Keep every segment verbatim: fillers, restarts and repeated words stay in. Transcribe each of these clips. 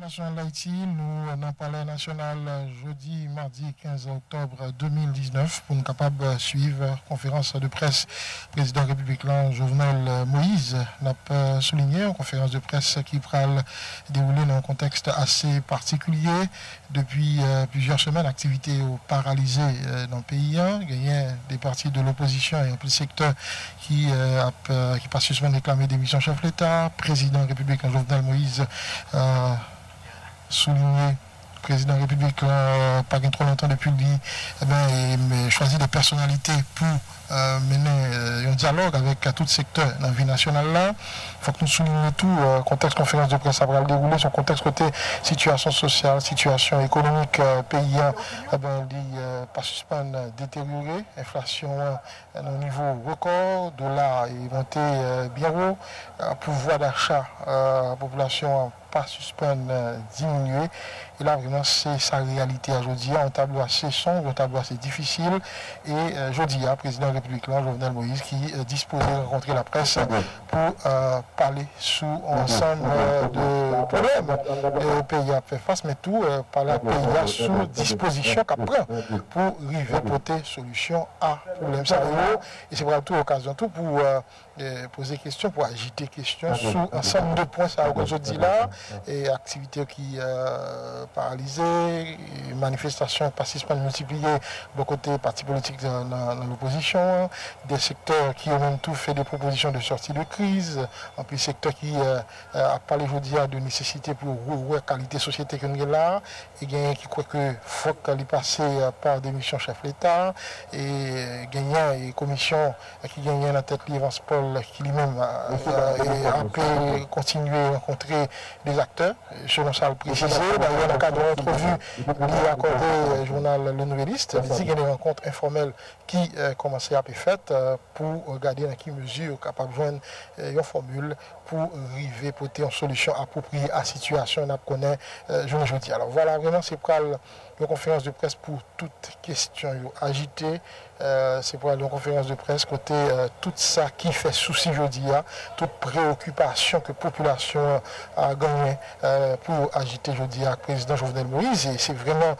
Nasyonal Dayiti, nou nan Palè Nasyonal jodi madi kenz òktòb de mil diznèf pou n kapab swiv konferans de près prezidan repiblik lan, Jovenel Moïse. N ap soulinye yon konferans de près ki pral dewoule nan yon kontèks ase patikilye. Depi plizyè semèn, aktivite yo paralize nan peyi a. Genyen de pati de lopozisyon e anpil sektè ki ap ki pa sispann reklame demisyon chèf leta. Prezidan repiblik lan, Jovenel Moïse, soulinye prezidan repiblik lan pa gen twò lontan depi li, enben, chwazi de pèsonalite pou mennen yon dyalòg avèk tout sektè nan vi nasyonal la. Fòk nou soulinye tou kontèks konferans de près la pral dewoule, se yon kontèks kote sitiyasyon sosyal, sitiyasyon ekonomik peyi a, enben, li pa sispann deteryore. Enflasyon an nan yon nivo rekò, dola a monte byen wo, pouvwa dacha popilasyon an pa sispann diminye. E la, vrèman, se sa reyalite a jodi a, yon tablo ase sonb, yon tablo ase difisil. E jodi a, prezidan repiblik lan, Jovenel Moïse, ki dispoze rankontre laprès pou pale sou yon ansanm de pwoblèm peyi a ap fè fas, men tou pale ak peyi a sou dispozisyon k ap pran pou rive pote solisyon a pwoblèm sa yo. E se pral tou okazyon tou pou poze kesyon, pou ajite kesyon sou ansanm de pwen sa yo ke w sot di la, e aktivite yo ki paralize, e manifestasyon pa sispann miltipliye bò kote pati politik nan lopozisyon an, de sektè ki yo menm tou fè de pwopozisyon de sòti de kriz, anpil sektè ki ap pale jodi a de nesesite pou yo rewè kalite sosyete ke nou gen la a, e genyen ki kwè ke fòk li pase pa demisyon chèf leta, e genyen e komisyon ki genyen nan tèt li Evans Paul, ki li menm ape kontinye rankontre de aktè, selon sa l presize. Dayè, nan kad yon antrevi li akòde jounal Le Nouvelliste, li di gen de rankont enfòmèl ki kòmanse ape fèt pou gade nan ki mezi yo kapab jwenn yon fòmil pou rive pote yon solisyon apwopriye a sitiyasyon n ap konnen jounen jodi a. Alò, vwala, vrèman, se pral yon konferans de près pou tout kesyon yo ajite. Se pral yon konferans de près kote tout sa ki fè sousi jodi a, tout preyokipasyon ke popilasyon an genyen pou yo ajite jodi a ak prezidan Jovenel Moïse. E se vrèman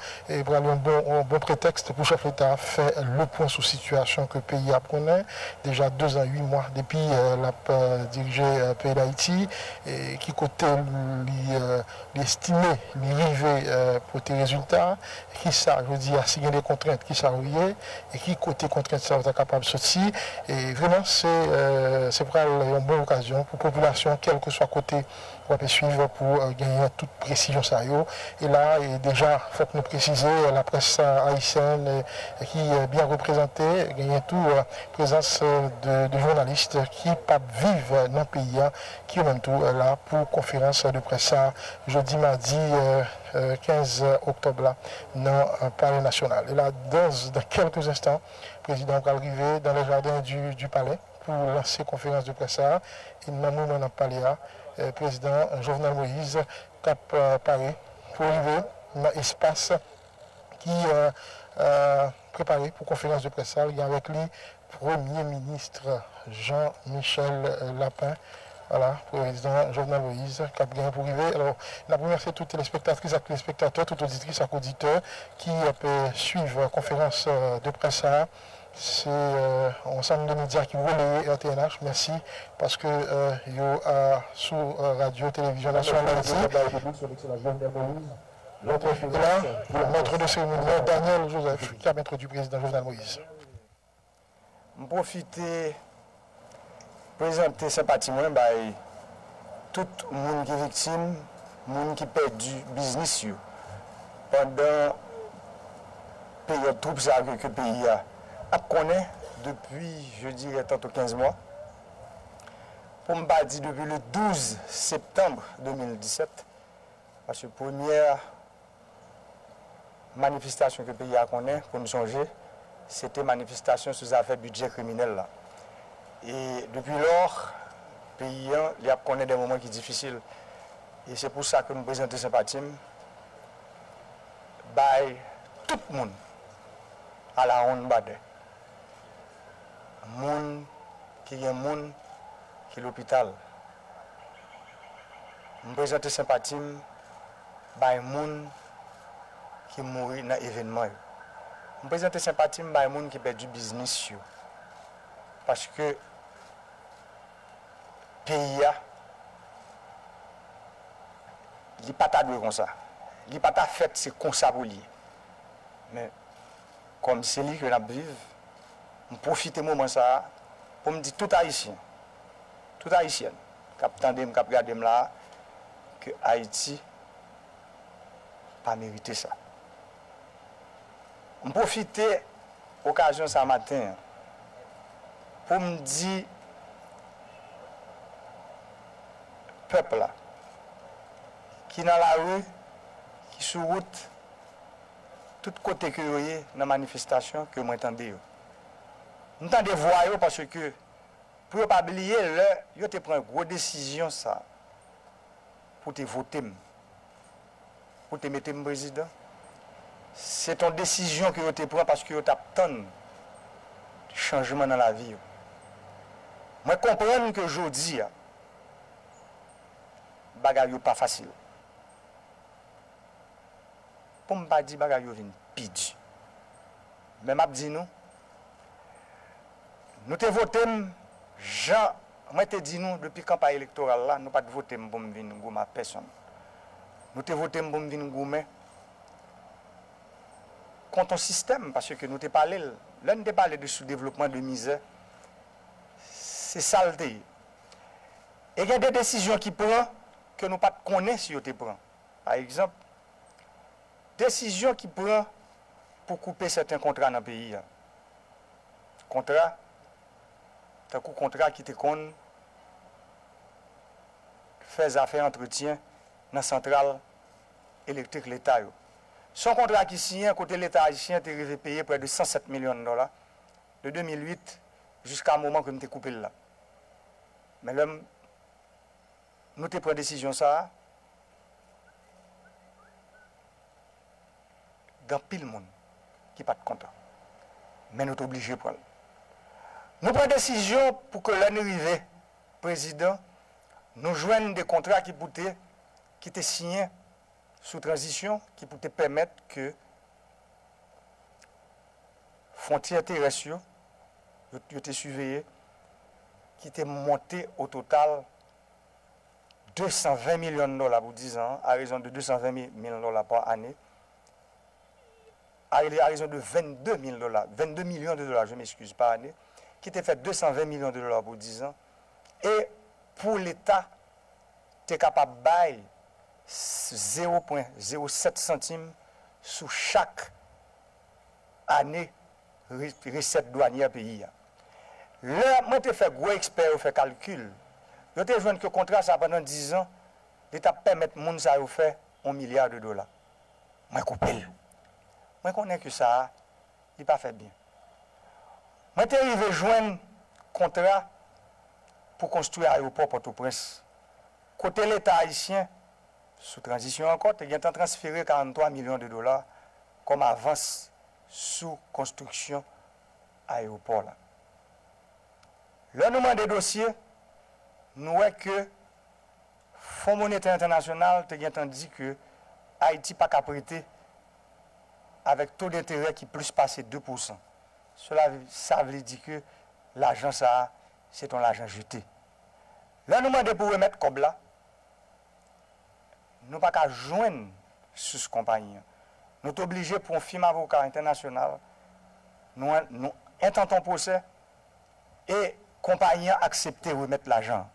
pral yon bon, yon bon pretèks pou chèf leta a fè le pwen sou sitiyasyon ke peyi a ap konnen. Deja dezan uit mwa depi l ap dirije peyi Dayiti, e ki kote li li estime li rive pote rezilta, kisa, jodi a, si gen de kontrent, kisa yo ye, e ki kote kontrent sa yo ta kapab soti. E vrèman, se se pral yon bon okazyon pou popilasyon, kèlkeswa kote w ape swiv, pou genyen tout presizyon sa yo. E la, e deja, fòk nou presize, laprès ayisyèn ki byen reprezante, genyen tou prezans de, de jounalis ki p ap viv nan peyi a, ki yo menm tou la pou konferans de près sa a jodi madi kenz òktòb la nan Palè Nasyonal. E la, dan, dan kèlkes enstan, prezidan an pral rive dans les jardins du, du palais pou lanse konferans de près sa a. E nan moman n ap pale a, prezidan Jovenel Moïse k ap pare pou rive nan espas ki prepare pou konferans de près sa a. Li gen avèk li Premye Minis Jean Michel Lapin. Vwala, prezidan Jovenel Moïse k ap gen pou rive. Alò, n ap remèsye tout telespektatris ak telespektatè, tout oditris ak oditè ki ap swiv konferans de près sa a. Se yon ansanm de medya ki releye R T N H. Mèsi paske yo sou radyo, televizyon nasyonal Ayiti. E la, mèt de seremoni an, Daniel Joseph, ki ap entwodui prezidan Jovenel Moïse. M pwofite prezante senpati mwen bay tout moun ki viktim, moun ki pèdi biznis yo pandan peryòd twoub sa ke, ke peyi a ap konnen depi, je dirais, tanto kenz mwa. Pou m pa di depi le douz septanm de mil disèt, paske premyè manifestasyon ke peyi a konnen, pou n sonje, se te manifestasyon sou zafè bidjè kriminèl la. E depi lò, peyi an, li ap konnen de moman ki difisil. E se pou sa ke m prezante senpati m bay tout moun alawonnbadè. Moun ki gen moun ki lopital. M prezante senpati m bay moun ki mouri nan evènman yo. M prezante senpati m bay moun ki pèdi biznis yo. Paske peyi a, li pa ta dwe konsa. Li pa ta fèt se konsa pou l ye. Men, kòm se li ke n ap viv, m pwofite moman sa a pou m di tout Ayisyen, tout Ayisyèn k ap tande m, k ap gade m la a, ke Ayiti pa merite sa. M pwofite okazyon sa maten an pou m di pèp la ki nan lari, ki sou wout, tout kote ke yo ye nan manifestasyon ke mwen tande yo. M tande vwa yo paske pou yo pa bliye lè yo te pran gwo desizyon sa pou te vote m, pou te mete m prezidan, se t on desizyon ke yo te pran paske yo t ap tann chanjman nan lavi yo. Mwen konprann ke jodi a, bagay yo pa fasil. Pou m pa di bagay yo vin pi di. Men m ap di nou, nou te vote m jan mwen te di nou depi kanpay elektoral la, nou pa t vote m pou m vin goumen ak pèsonn. Nou te vote m pou m vin goumen kont on sistèm, paske nou te pale l. Lè n te pale de soudevlopman, de mizè, se sa l te ye. E gen de desizyon ki pran ke nou pa t konnen si yo te pran. Pa egzanp, desizyon ki pran pou koupe sèten kontra nan peyi a. Kontra, tankou kontra ki te konn fè zafè antretyen nan santral elektrik leta yo. Se yon kontra ki siyen kote leta ayisyen te rive peye prè de san sèt milyon dola de de mil uit jiska moman ke m te koupe l la. Men lè m nou te pran desizyon sa a, gen anpil moun ki pa t kontan. Men nou te oblije pran l. Nou pran desizyon pou ke lè nou rive prezidan, nou jwenn de kontra ki pou te, ki te siyen sou tranzisyon, ki pou te pèmèt ke fwontyè terès yo, yo, yo te siveye, ki te monte o total de san ven milyon dola pou diz an, à raison de de san ven mil dola pa ane, à, à raison de vennde mil dola, vennde milyon de dola, je m'excuse, pa ane, ki te fè de san ven milyon de dola pou diz an, e pou Leta te kapab bay zewo pwen zewo sèt santim sou chak ane re-, resèt dwanyè peyi a. Lè mwen te fè gwo ekspè yo fè kalkil, yo te jwenn ke kontra sa a pandan diz an, li t ap pèmèt moun sa yo fè yon milya de dola. Mwen koupe l. Mwen konnen ke sa a, li pa fèt byen. Mwen te rive jwenn kontra pou konstwi ayewopò Pòtoprens, kote Leta ayisyen, sou tranzisyon ankò, te gentan transfere karanntwa milyon de dola kòm avans sou konstriksyon ayewopò la. Lè nou mande dosye, nou wè ke Fon Monetè Entènasyonal te gentan di ke Ayiti pa ka prete avèk to denterè ki plis pase de pousan. Sela, sa vle di ke lajan sa a, se t on lajan jete. Lè nou mande pou remèt kòb la, nou pa ka jwenn sous konpayi an. Nou te oblije pou yon fim avoka entènasyonal, nou, nou entante yon pwosè e konpayi an aksepte remèt lajan an.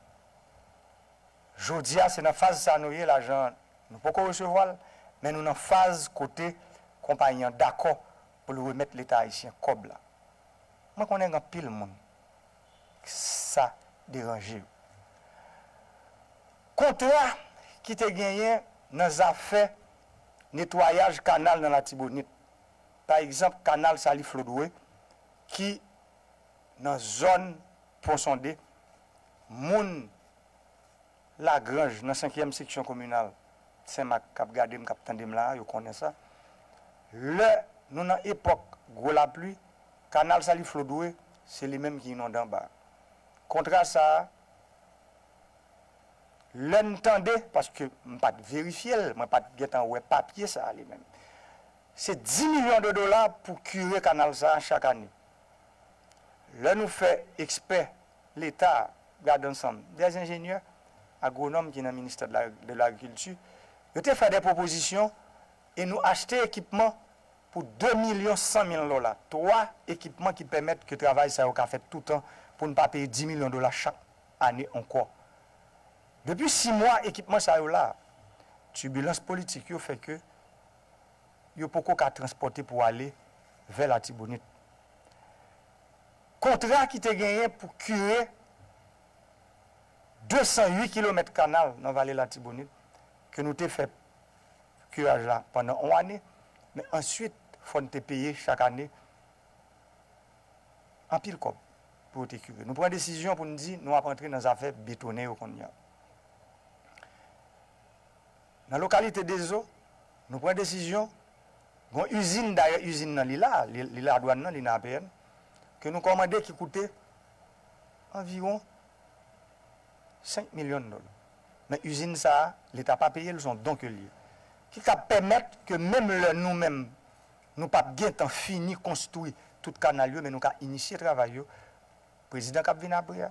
Jodi a, se nan faz sa nou ye, lajan an, nou poko resevwa l, men nou nan faz kote konpayi an dakò pou l remèt Leta ayisyen kòb la. Mwen konnen gen anpil moun sa deranje yo. Kontra ki te genyen nan zafè netwayaj kanal nan Latibonit, pa egzanp, kanal Saliflodwe ki nan zòn Pon Sonde, moun Lagranj, nan senkyèm seksyon kominal Senmak, k ap gade m, k ap tande m la a, yo konnen sa. Lè nou nan epòk gwo lapli, kanal Saliflodwe, se li menm ki inonde anba a. Kontra sa a, Lè n tande, paske m pa t verifye l, mwen pa t gentan wè papye sa a li menm. Se dis milyon de dola pou kire kanal sa a chak ane. Lè nou fè ekspè Leta gade ansanm, des ingénieurs, agwonòm ki nan ministè de la, de lagrikilti, yo te fè de pwopozisyon e nou achte ekipman pou de milyon san mil dola. Twa ekipman ki pèmèt ke travay sa yo ka fèt toutan pou n pa peye dis milyon dola chak ane ankò. Depi sis mwa, ekipman sa yo la. Tibilans politik yo fè ke yo poko ka transpòte pou ale vè Latibonit. Kontra ki te genyen pou kire de san uit kilomèt kanal nan vale Latibonit, ke nou te fè kiraj la pandan yon ane, men answit, fò n te peye chak ane anpil kòb pou yo te kire. Nou pran desizyon pou n di nou ap antre nan zafè betonnen yo kounye a. Nan lokalite Dezo, nou pran desizyon, gon izin, dayè izin nan li la, li, li Ladwàn nan, li nan A P N, ke nou kòmande ki koute anviwon senk milyon dola. Men izin sa a, Leta pa peye l, se yon don ke l ye. Ki ka pèmèt ke menm lè nou menm, nou p ap gentan fini konstwi tout kanal yo, men nou ka inisye travay yo. Prezidan k ap vin apre a,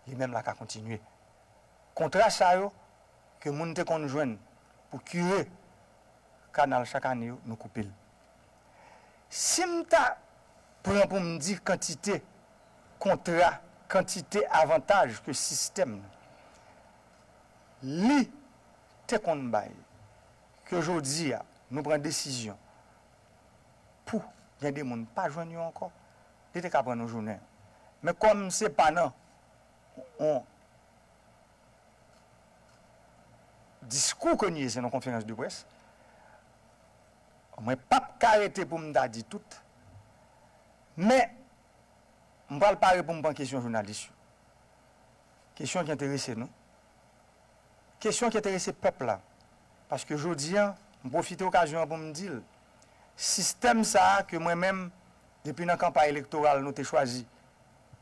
li menm la ka kontinye. Kontra sa yo, ke moun te konn jwenn pou kire kanal chak ane yo, nou koupe l. Si m ta pran pou m di kantite kontra, kantite avantaj ke sistèm nan li te konn bay, ke jodi a nou pran desizyon pou gen de moun pa jwenn yo ankò, li te ka pran nou jounen. Men kòm se pa nan yon diskou ke n ye, se nan konferans de près, mwen p ap ka rete pou m ta di tout, men m pral pare pou m pran kesyon jounalis yo. Kesyon ki enterese nou. Kesyon ki enterese pèp la. Paske jodi a, m pwofite okazyon an pou m di l, sistèm sa a ke mwen menm, depi nan kanpay elektoral nou te chwazi,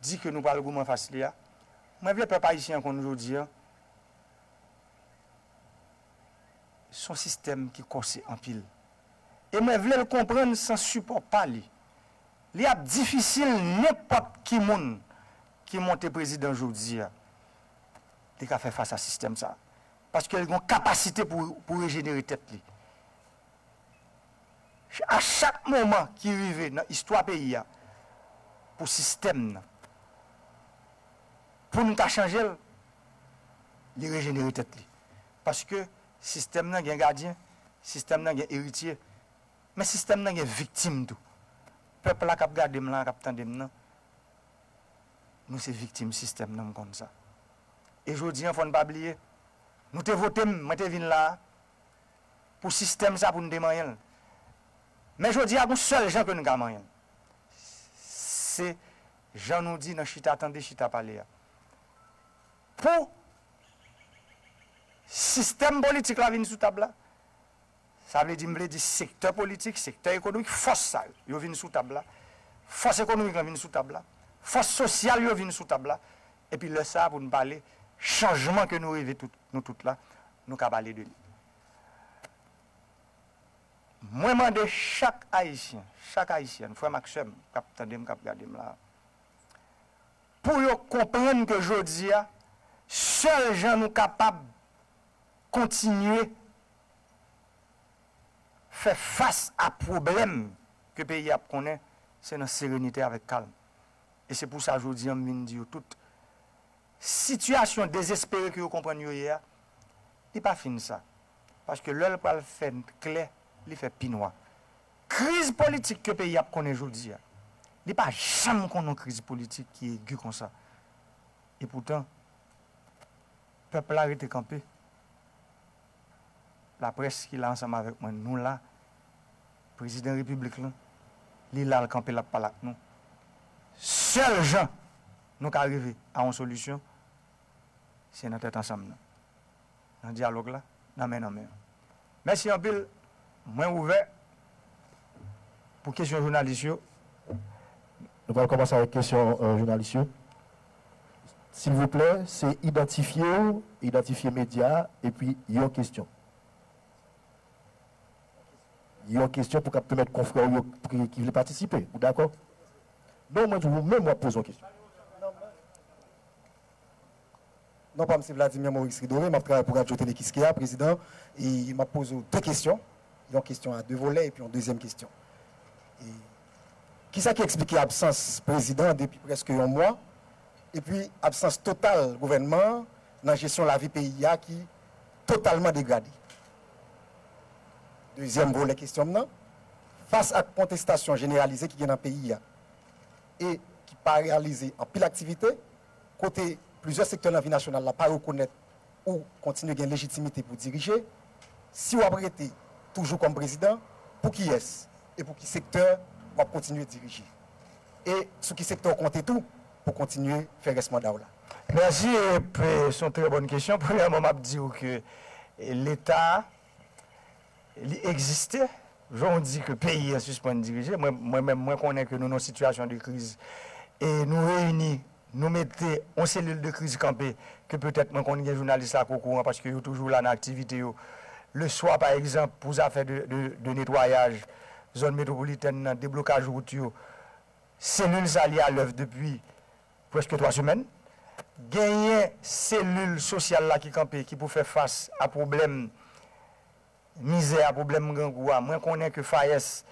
di ke nou pral goumen fas li a, mwen vle pèp ayisyen an konn jodi a, se yon sistèm ki kòse anpil. E mwen vle l konprann san sipò pa li, li ap difisil nenpòt ki moun ki monte prezidan jodi a, li ka fè fas a sistèm sa a. Paske li gen yon kapasite pou, pou rejenere tèt li. A chak moman ki rive nan istwa peyi a, pou sistèm nan, pou n ka chanje l, li rejenere tèt li. Paske sistèm nan gen gadyen, sistèm nan gen eritye, men sistèm nan gen viktim tou. Pèp la k ap gade m la, k ap tande m nan, nou se viktim sistèm nan, m konn sa. E jodi a, fò n pa bliye, nou te vote m, mwen te vin la a, pou sistèm sa pou n te manyen l. Men jodi a, gon sèl jan ke n ka manyen l. Se jan nou di nan chita tande, chita pale a. Pou sistèm politik la vin sou tab la, sa vle di, m vle di sektè politik, sektè ekonomik, fòs sa yo, yo vin sou tab la. Fòs ekonomik lan vin sou tab la. Fòs sosyal yo vin sou tab la. Epi lè sa a, pou n pale chanjman ke nou reve tout, nou tout la, nou ka pale de li. Mwen mande chak Ayisyen, chak Ayisyèn, frè m ak sè m k ap tande m, k ap gade m la, pou yo konprann ke jodi a, sèl jan nou kapab kontinye fè fas a pwoblèm ke peyi a ap konnen, se nan serenite avèk kalm. E se pou sa jodi a m vin di yo tout, sitiyasyon dezespere ke yo konprann yo ye a, li pa fin sa. Paske lè l pral fè klè, li fè pi nwa. Kriz politik ke peyi a ap konnen jodi a, li pa janm konn yon kriz politik ki egi konsa. Epoutan, pèp la rete kanpe. Laprès ki la ansanm avèk mwen, nou la. Prezidan repiblik lan, li la, l kanpe, l ap pale ak nou. Sèl jan nou ka rive a yon solisyon, se nan tèt ansanm nan, nan dyalòg la, nan men nan men. Mèsi anpil. Mwen ouvè pou kesyon jounalis yo. Nou pral kòmanse avèk kesyon, euh, jounalis yo. Silvouplè, se idantifye w, idantifye medya a, epi yon kesyon. Yon kesyon pou k ap pèmèt konfrè w yo ki, ki vle patisipe. Ou dakò? Non, mwen di w, ou menm w ap poze yon kesyon. Non pa m se Vladimir Maurice Ridoré, m ap travay pou Radyo Tele Kiskeya, prezidan, e m ap poze w de kesyon, yon kesyon a de volè epi yon dezyèm kesyon. E kisa ki eksplike absans prezidan depi prèske yon mwa, epi absans total gouvènman an nan jesyon lavi peyi a ki totalman degrade? Dezyèm volè kesyon m nan, fas ak kontestasyon jeneralize ki gen nan peyi a e ki paralize anpil aktivite, kote plizyè sektè nan vi nasyonal la pa rekonèt ou kontinye gen lejitimite pou dirije, si w ap rete toujou kòm prezidan, pou kiyès e pou ki sektè w ap kontinye dirije? E sou ki sektè w konte tou pou kontinye fè rès manda w la? Mèsi, e, se yon trè bòn kesyon. Premyèman, m ap di w ke, e, Leta, li egziste. Jan w di ke peyi an sispann dirije, mwen, mwen menm, mwen konnen ke nou nan yon sitiyasyon de kriz. E nou reyini, nou mete yon selil de kriz kanpe, ke petèt mwen konn gen jounalis la k okouran, paske yo toujou la nan aktivite yo. Leswa, pa egzanp, pou zafè de, de, de netwayaj zòn metwopolitèn nan, deblokaj wout yo, selil sa li alèv depi prèske twa semèn. Genyen selil sosyal la ki kanpe, ki pou fè fas a pwoblèm mizè a, pwoblèm grangou a. Mwen konnen ke FAES,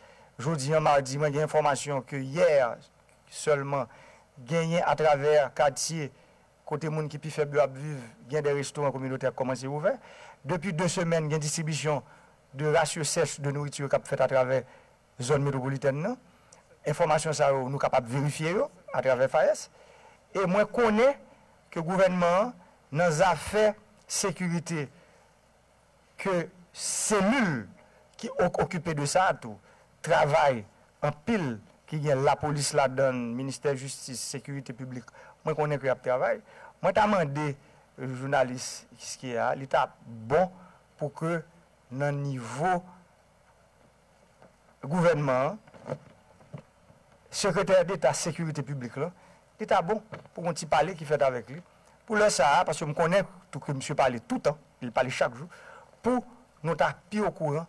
jodi an madi, mwen gen enfòmasyon ke yè sèlman, genyen atravè katye kote moun ki pi fèb yo ap viv, gen de restoran kominotè k kòmanse ouvè. Depi de semèn, gen distribisyon de rasyon sèch de nouriti k ap fèt atravè zòn metwopolitèn nan. Enfòmasyon sa yo, nou kapab verifye yo atravè FAES. E mwen konnen ke gouvènman an, nan zafè sekirite, ke selil ki o- okipe de sa a tou travay anpil, ki gen lapolis ladan l, ministè jistis, sekirite piblik, mwen konnen ke y ap travay. Mwen ta mande, euh, jounalis Kiskeya a, li ta bon pou ke nan nivo gouvènman an, sekretè deta sekirite piblik la, li ta bon pou gon ti pale ki fèt avèk li. Pou lè sa a, paske m konnen tou ke misye pale toutan, li pale chak jou, pou nou ta pi okouran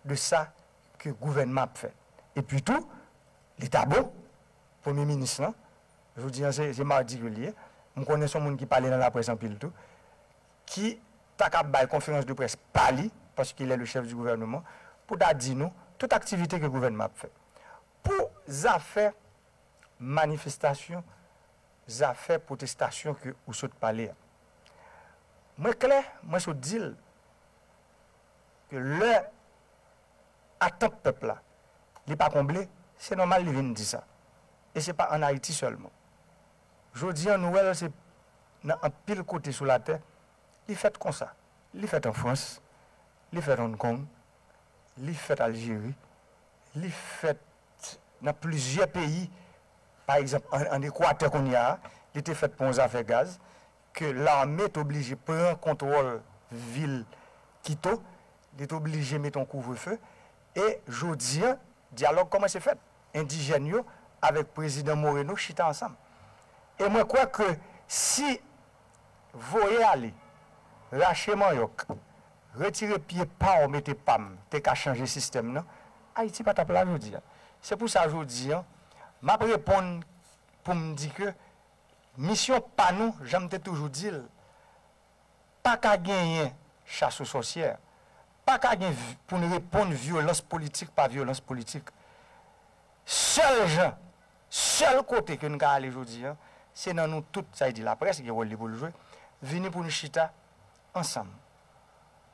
de sa ke gouvènman ap fè. Epi tou, li ta bon, premye minis lan, jodi an se, se madi ke li ye, m konnen se yon moun ki pale nan laprès anpil tou, ki ta ka bay konferans de près pa li, paske il est le chef du gouvernement, pou ta di nou tout aktivite ke gouvènman ap fè. Pou zafè manifestasyon, zafè pwotestasyon ke ou sot pale a, mwen klè, mwen sot di l ke lè atant pèp la, li pa konble, se nòmal li vin di sa. E se pa ann Ayiti sèlman. Jodi an, nou wè l se nan anpil kote sou latè, li fèt konsa. Li fèt an Frans, li fèt Hong Kong, li fèt Aljeri, li fèt nan plizyè peyi. Pa egzanp, ann, ann Ekwatè kounye a, li te fèt pou yon zafè gaz, ke lame te oblije pran kontwòl vil Kito, li te oblije mete yon kouvrefe. E jodi an, dyalòg kòmanse fèt. Endijèn yo avèk prezidan Moreno chita ansanm. E mwen kwè ke si voye ale, rache manyòk, retire pye pa w mete pa m te ka chanje sistèm nan, Ayiti pa t ap la jodi a. Se pou sa jodi an, m ap reponn pou m di ke misyon pa nou, jan m te toujou di l, pa ka genyen chas o sòsyè, pa ka gen pou n reponn vyolans politik pa vyolans politik. Sèl jan, sèl kote ke n ka ale jodi an, se nan nou tout, sa vle di laprès gen wòl li pou l jwe, vini pou n chita ansanm,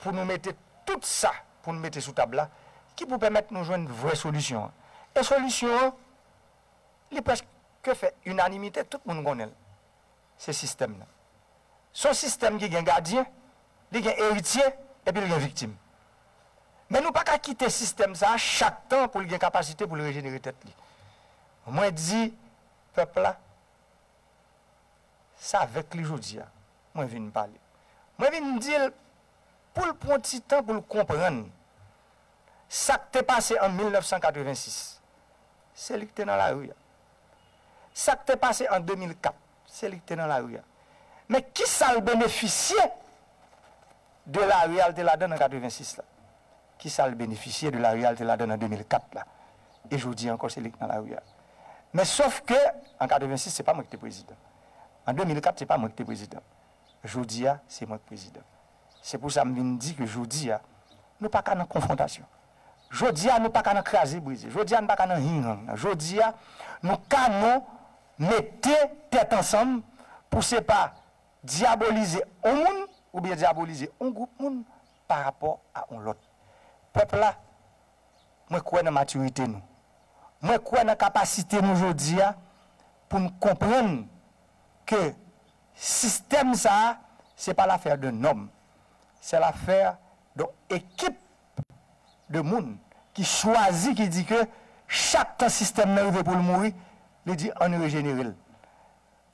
pou nou mete tout sa pou n mete sou tab la, ki pou pèmèt nou jwenn vrè solisyon an. E solisyon an, li prèske fè inanimite, tout moun konnen l. Se sistèm nan. Se yon sistèm ki gen gadyen, li gen eritye, epi l gen viktim. Men nou pa ka kite sistèm sa a chak tan pou l gen kapasite pou l rejenere tèt li. Mwen di pèp la, s avèk li jodi a mwen vin pale. Mwen vin di l pou l pran ti tan pou l konprann sa k te pase an mil nèf san katrevensis. Se li k te nan lari a. Sa k te pase an de mil kat, se li k te nan lari a. Men kisa l benefisye de lari a l te ladan l an katrevensis la? Kisa l benefisye de lari a l te ladan l an de mil kat la? E jodi a ankò, se li k nan lari a. Men sòf ke, an katrevensis, se pa mwen ki te prezidan. An de mil kat, se pa mwen ki te prezidan. Jodi a, se mwen k prezidan. Se pou sa m vin di ke jodi a, nou pa ka nan konfwontasyon. Jodi a, nou pa ka nan kraze brize. Jodi a, nou pa ka nan hing hang nan. Jodi a, nou ka nou mete tèt ansanm pou se pa dyabolize on moun oubyen dyabolize on gwoup moun pa rapò a on lòt. Pèp la, mwen kwè nan matirite nou. Mwen kwè nan kapasite nou jodi a pou n konprann ke sistèm sa a, se pa lafè de nòm. Se lafè de ekip de moun ki chwazi, ki di ke chak tan sistèm nan rive pou l mouri, li di, "Ann rejenere l."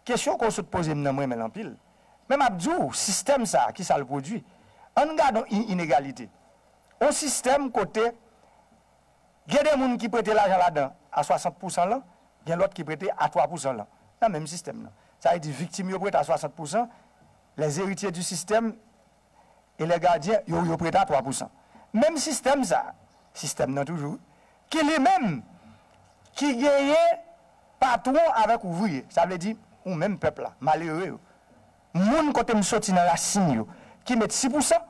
Kesyon ke w sot poze m nan, m renmen l anpil. Men m ap di w, sistèm sa a, kisa l pwodui? Ann gade yon i- inegalite. Yon sistèm kote gen de moun ki prete lajan ladan a swasant pousan lan, gen lòt ki prete a twa pousan lan, nan menm sistèm nan. Sa vle di, viktim yo prete a swasant pousan, les héritiers du système e les gardiens, yo, yo prete a twa pousan. Menm sistèm sa, sistèm nan toujou, ki li menm, ki genyen patwon avèk ouvriye. Sa vle di, ou menm pèp la, malere yo. Moun kote m soti nan rasin yo, ki met sis pousan,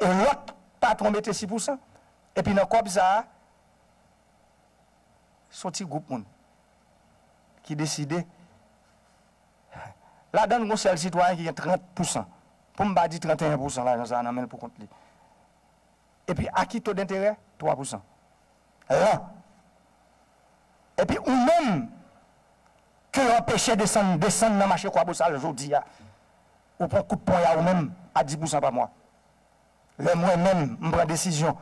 e lòt patwon mete sis pousan. Epi nan kòb sa a, se yon ti gwoup moun ki deside. Ladan l, gon sèl sitwayen ki gen trant pousan. Pou m pa di tranteyen pousan lajan sa a nan men l pou kont li. Epi a ki to denterè? Twa pousan. Lan. Epi ou menm, ke yo anpeche desann, desann nan mache Kwabosal jodi a, ou pran kout ponya ou menm a dis pousan pa mwa. Lè mwen menm, m pran desizyon,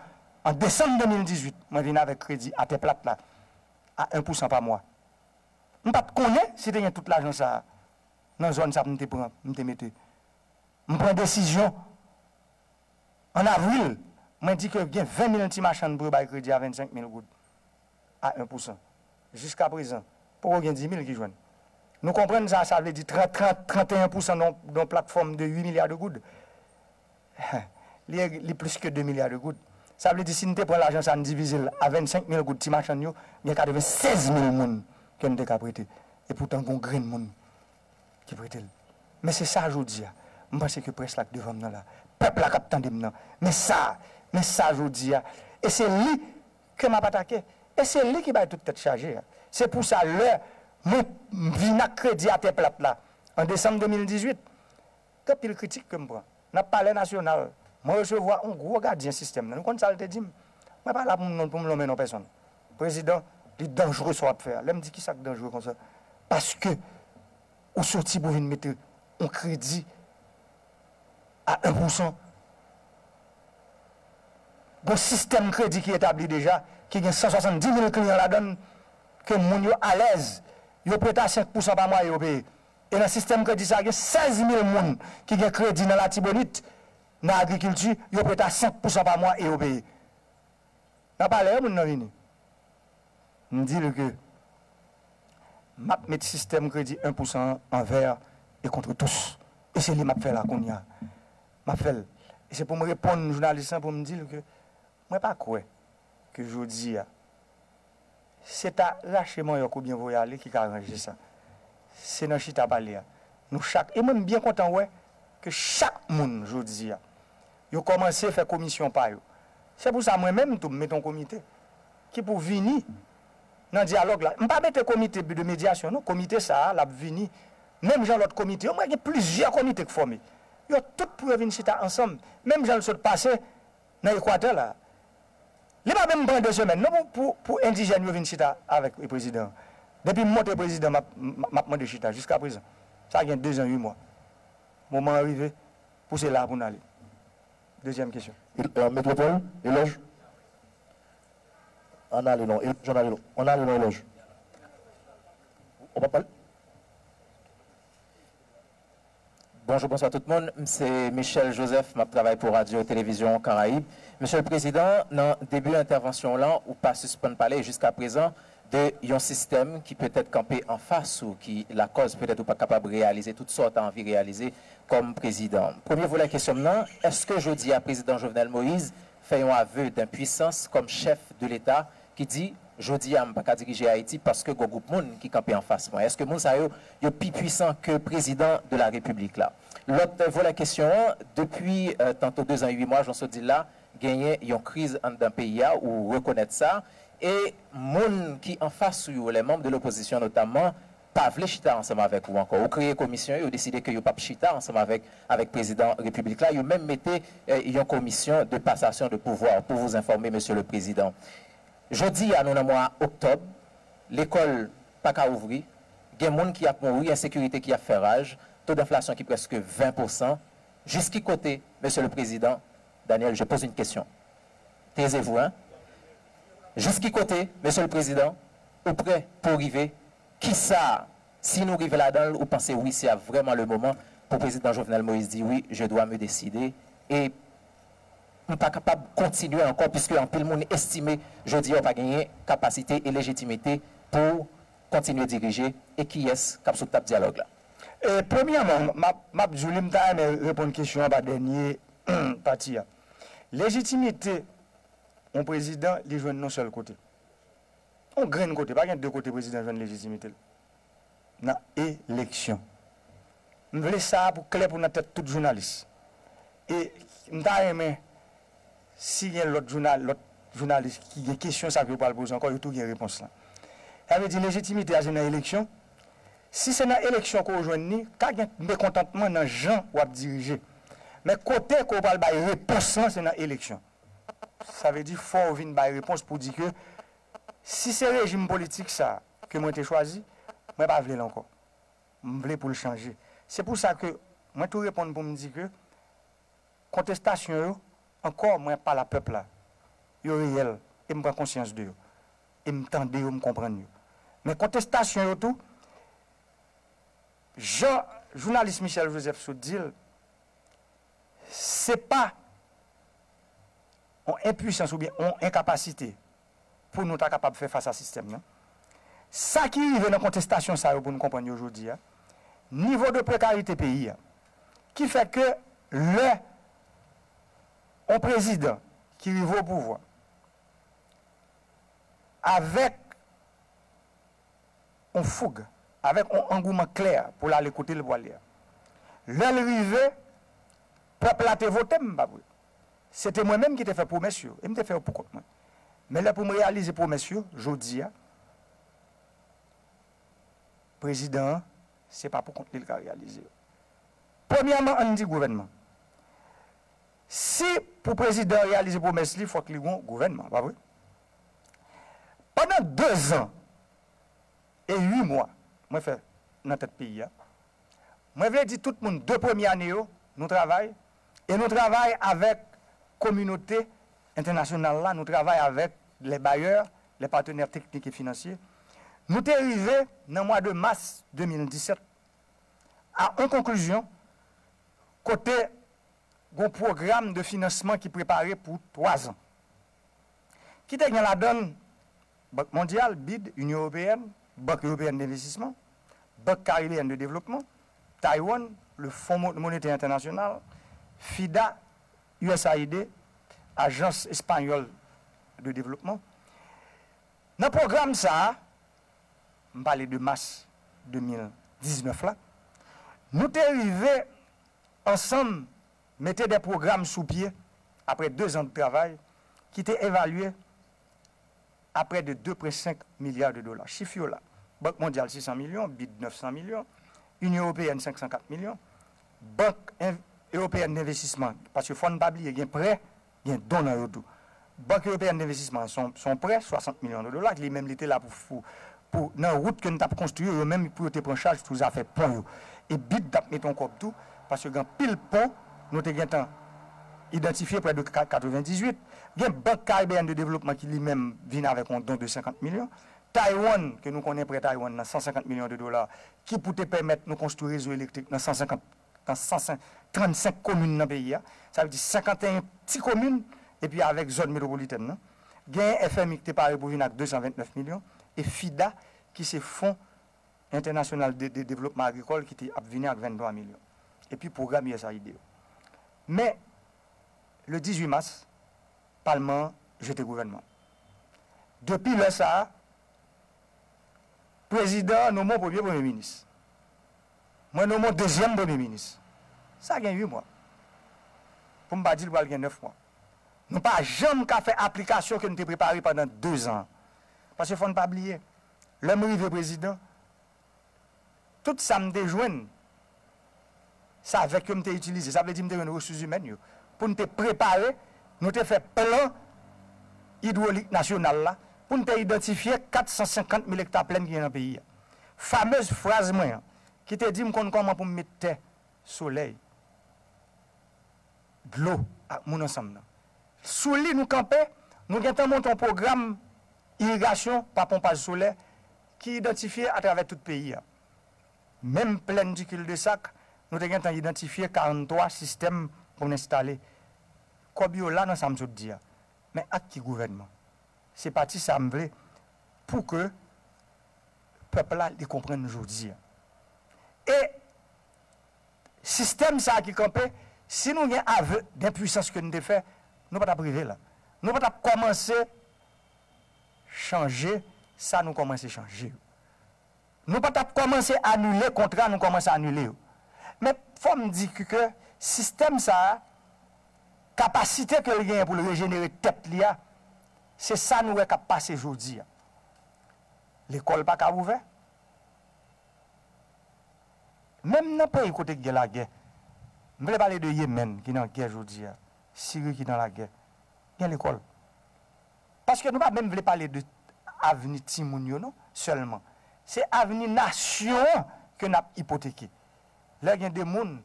an desanm de mil dizuit, mwen vin avèk kredi atè plat la, a en pousan pa mwa. M pa t konnen si te gen tout lajan sa a nan zòn sa m te pran, m te mete. M pran desizyon an avril, mwen di ke gen ven mil ti machann pou yo bay kredi a vennsenk mil goud a en pousan. Jiska prezan, poko gen dis mil ki jwenn. Nou konprann sa, sa vle di trant, trant, tranteyen pousan nan, nan platfòm de uit milya de goud. Li, li plis ke de milya de goud. Sa vle di, si n te pran lajan sa, n divize l a vennsenk mil goud ti machann yo, gen katrevensèz mil moun ke n te ka prete. E poutan, gon grenn moun ki prete l. Men se sa jodi a. M panse ke près la k devan m nan la, pèp la k ap tande m nan, men sa, men sa jodi a. E se li ke m ap atake. E se li ki bay tout tèt chaje a. Se pou sa, lè mwen vin ak kredi atè plat la, an desanm de mil dizuit, gen anpil kritik ke m pran. Nan Palè Nasyonal, mwen resevwa yon gwo gadyen sistèm nan. Nou konn sa l te di m? Mwen pa la pou m, pou m lonmen non pèsonn. Prezidan, li danjre sa w ap fè a. Lè m di kisa k danjre konsa? Paske ou soti pou vin mete yon kredi a en pousan. Gon sistèm kredi ki etabli deja, ki gen san swasanndis mil kliyan ladan l, ke moun yo alèz, yo prete a senk pousan pa mwa e yo peye. E nan sistèm kredi sa a, gen sèz mil moun ki gen kredi nan Latibonit, nan agrikilti, yo prete a senk pousan pa mwa e yo peye. Nan Palè a, moun nan vini. M di l ke m ap met sistèm kredi en pousan an anvè e kont tous. E se li m ap fè la kounye a. M ap fè l. E se pou m reponn jounalis lan pou m di l ke mwen pa kwè ke jodi a, se ta rache manyòk oubyen voye ale ki ka ranje sa. Se nan chita pale a. Nou chak, e mwen m byen kontan wè ke chak moun jodi a, yo kòmanse fè komisyon pa yo. Se pou sa mwen menm tou, m mete yon komite ki pou vini nan dyalòg la. M pa mete komite de medyasyon non, komite sa a, l ap vini. Menm jan lòt komite yo, mwen gen plizyè komite k fòme. Yo tout pou yo vin chita ansanm. Menm jan l sot pase nan Ekwatè la. Li pa menm pran de semèn non pou, pou, pou endijèn yo vin chita avèk prezidan an. Depi m monte prezidan, m ap, m ap mande chita jiska prezan. Sa gen dezan uit mwa. Moman an rive pou se la pou n ale. Dezyèm kesyon. Il, euh, Métropole, Elòj. Ann ale non, Elòj, ann ale non. Ann ale non, Elòj. Ou pa pale? Bonjou, bonswa tout moun. M se Michel Joseph, m ap travay pou Radyo Televizyon Karayib. Mesye le Prezidan, nan debi entèvansyon w lan, ou pa sispann pale, e jiska prezan, de yon sistèm ki petèt kanpe anfas ou, ki lakòz petèt ou pa kapab reyalize tout sa w ta anvi reyalize kòm prezidan. Premye volè kesyon m nan, èske jodi a prezidan Jovenel Moïse fè yon aveu d'impuissance kòm chèf de Leta ki di, jodi a m pa ka dirije Ayiti paske gwo gwoup moun ki kanpe anfas mwen? Èske moun sa yo, yo pi pwisan ke prezidan de la Repiblik la? Lòt volè kesyon an, depi euh, tanto dezan e uit mwa, jan w sot di l la, genyen yon kriz anndan peyi a, ou rekonèt sa. E moun ki anfas ou yo, les membres de l'opposition notamment, pa vle chita ansanm avèk ou ankò. Ou kreye komisyon, yo deside ke yo p ap chita ansanm avèk, avèk prezidan repiblik la. Yo menm mete eh, yon komisyon de passation de pouvoir, pour vous informer, Monsieur le Président. Jodi a, nou nan mwa oktòb, lekòl pa ka ouvri, gen moun ki ap mouri, ensekirite ki ap fè raj, to danflasyon ki prèske ven pousan. Jiski kote, Monsieur le Président, Daniel, je pose une question. Taisez-vous, hein? Jiski kote, Monsieur le Président, ou prè pou rive? Kisa, si nou rive ladan l, ou panse wi, se a vrèman le moman pou prezidan Jovenel Moïse di wi, je dois me décider, e m pa kapab kontinye ankò, piske anpil moun estime jodi a w pa genyen kapasite e lejitimite pou kontinye dirije, e kiyès k ap sou tab dyalòg la? E, premyèman, m ap, m ap di w li, m ta renmen reponn kesyon an pa dènye pati a. Lejitimite yon prezidan, li jwenn nan sèl kote. Yon grenn kote, pa gen de kote prezidan jwenn lejitimite l. Nan eleksyon. M vle sa a pou klè pou nan tèt tout jounalis. E m ta renmen, si gen lòt jounal, lòt jounalis ki gen kesyon sa ke yo pral poze ankò, yo tou gen repons lan. Sa vle di lejitimite a se nan eleksyon. Si se nan eleksyon ke w jwenn li, ka gen mekontantman nan jan w ap dirije. Men kote ke w pral bay repons lan, se nan eleksyon. Sa vle di fò w vin bay repons pou di ke si se rejim politik sa ke mwen te chwazi, mwen pa vle l ankò. M vle pou l chanje. Se pou sa ke mwen tou reponn pou m di ke kontestasyon yo, ankò mwen pa la pèp la, yo reyèl e m pran konsyans de yo. E m tande yo, m konprann yo. Men kontestasyon yo tou, jan jounalis Michel Joseph sot di l, se pa yon enpwisans oubyen yon enkapasite pou nou ta kapab fè fas a sistèm nan. Sa ki rive nan kontestasyon sa yo pou nou konprann yo jodi a, nivo de prekarite peyi a, ki fè ke lè yon prezidan ki rive o pouvwa avèk yon foug, avèk yon angouman klè pou l ale kote l pwale a. Lè l rive, pèp la te vote m, pa vre? Se te mwen menm ki te fè pwomès yo, e m te fè yo pou kont mwen. Men lè pou m reyalize pwomès yo, jodi a, prezidan an, se pa pou kont li l ka reyalize yo. Premyèman, ann di gouvènman. Si pou prezidan an reyalize pwomès li, fòk li gon gouvènman, pa vre? Pandan dezan e uit mwa mwen fè nan tèt peyi a, mwen vle di tout moun de premye ane yo, nou travay, e nou travay avèk kominote entènasyonal la, nou travay avèk les bailleurs, les partenaires techniques et financiers. Nou te rive nan mwa de mas de mil disèt a yon konklizyon kote gon pwogram de finansman ki prepare pou twa zan. Ki te gen ladan l Bank Mondyal, bid, Inyon Ewopeyèn, Bank Ewopeyèn d'Envestisman, Bank Karibeyèn de Devlopman, Taiwan, le Fonds Mo- Monétaire International, FIDA, U S A I D, Ajans Espanyòl de Devlopman. Nan pwogram sa a, m pale de mas de mil diznèf la, nou te rive ansanm mete de pwogram sou pye apre de zan de travay ki te evalye a près de de pwen senk milya de dola. Chif yo la. Bank Mondyal sis san milyon, bid nèf san milyon, Inyon Ewopeyèn senk san kat milyon, Bank En- Ewopeyèn d'Envestisman, paske fò n pa bliye gen prè, gen don nan yo tou. Bank Ewopeyèn d'Envestisman se yon- se yon prè swasant milyon de dola, li menm li te la pou, pou, pou nan wout ke n t ap konstwi yo, yo menm pou yo te pran chaj pou zafè pon yo. E bid t ap mete yon kòb tou, paske gen anpil pon nou te gentan idantifye prè de ka- katrevendizuit. Gen Bank Karibeyèn de Devlopman ki li menm vin avèk yon don de senkant milyon. Taiwan, ke nou konnen prè Taiwan nan san senkant milyon de dola, ki pou te pèmèt nou konstwi rezo elektrik nan san senkant, nan san trannsenk komin nan peyi a. Sa vle di senkanteyen ti komin, epi avèk zòn metwopolitèn nan. Gen F M I ki te pare pou vin ak de san ventnèf milyon, e FIDA, ki se Fon Entènasyonal de, de Devlopman Agrikòl, ki te ap vini ak venntwa milyon. Epi pwogram U S A I D yo. Men, le dizuit mas, palman an jete gouvènman an. Depi lè sa a, prezidan an nonmen yon premye premye minis. Mwen nonmen yon dezyèm premye minis. Sa gen uit mwa. Pou m pa di l pral gen nèf mwa. Nou pa janm ka fè aplikasyon ke n te prepare pandan dezan. Paske fò n pa bliye, lè m rive prezidan, tout sa m te jwenn, se avèk yo m te itilize. Sa vle di m te jwenn resous imèn yo. Pou n te prepare, nou te fè plan idwolik nasyonal la, pou n te idantifye kat san senkant mil ekta plèn ki gen nan peyi a. Famez fraz mwen an, ki te di m konn kòman pou m met tè, solèy, dlo ak moun ansanm nan. Sou li nou kanpe, nou gentan monte yon pwogram irigasyon pa ponpaj solè ki idantifye atravè tout peyi a. Menm plèn di Cul-de-Sac, nou te gentan idantifye karanntwa sistèm pou n enstale. Kòb yo la nan sa m sot di a. Men ak ki gouvènman? Se pati sa m vle pou ke pèp la li konprann jodi a. E sistèm sa a ki kanpe, si nou gen avè denpwisans ke n te fè, nou pa t ap rive la. Nou pa t ap kòmanse chanje sa nou kòmanse chanje yo. Nou pa t ap kòmanse anile kontra nou kòmanse anile yo. Men fò m di ke, ke sistèm sa a, kapasite ke l genyen pou l rejenere tèt li a, se sa nou wè k ap pase jodi a. Lekòl pa ka ouvè. Menm nan peyi kote k gen lagè, m vle pale de Yemèn ki nan gè jodi a, Siri ki nan lagè, gen lekòl. Paske nou pa menm vle pale de avni timoun yo non, sèlman. Se avni nasyon an ke n ap ipoteke. Lè gen de moun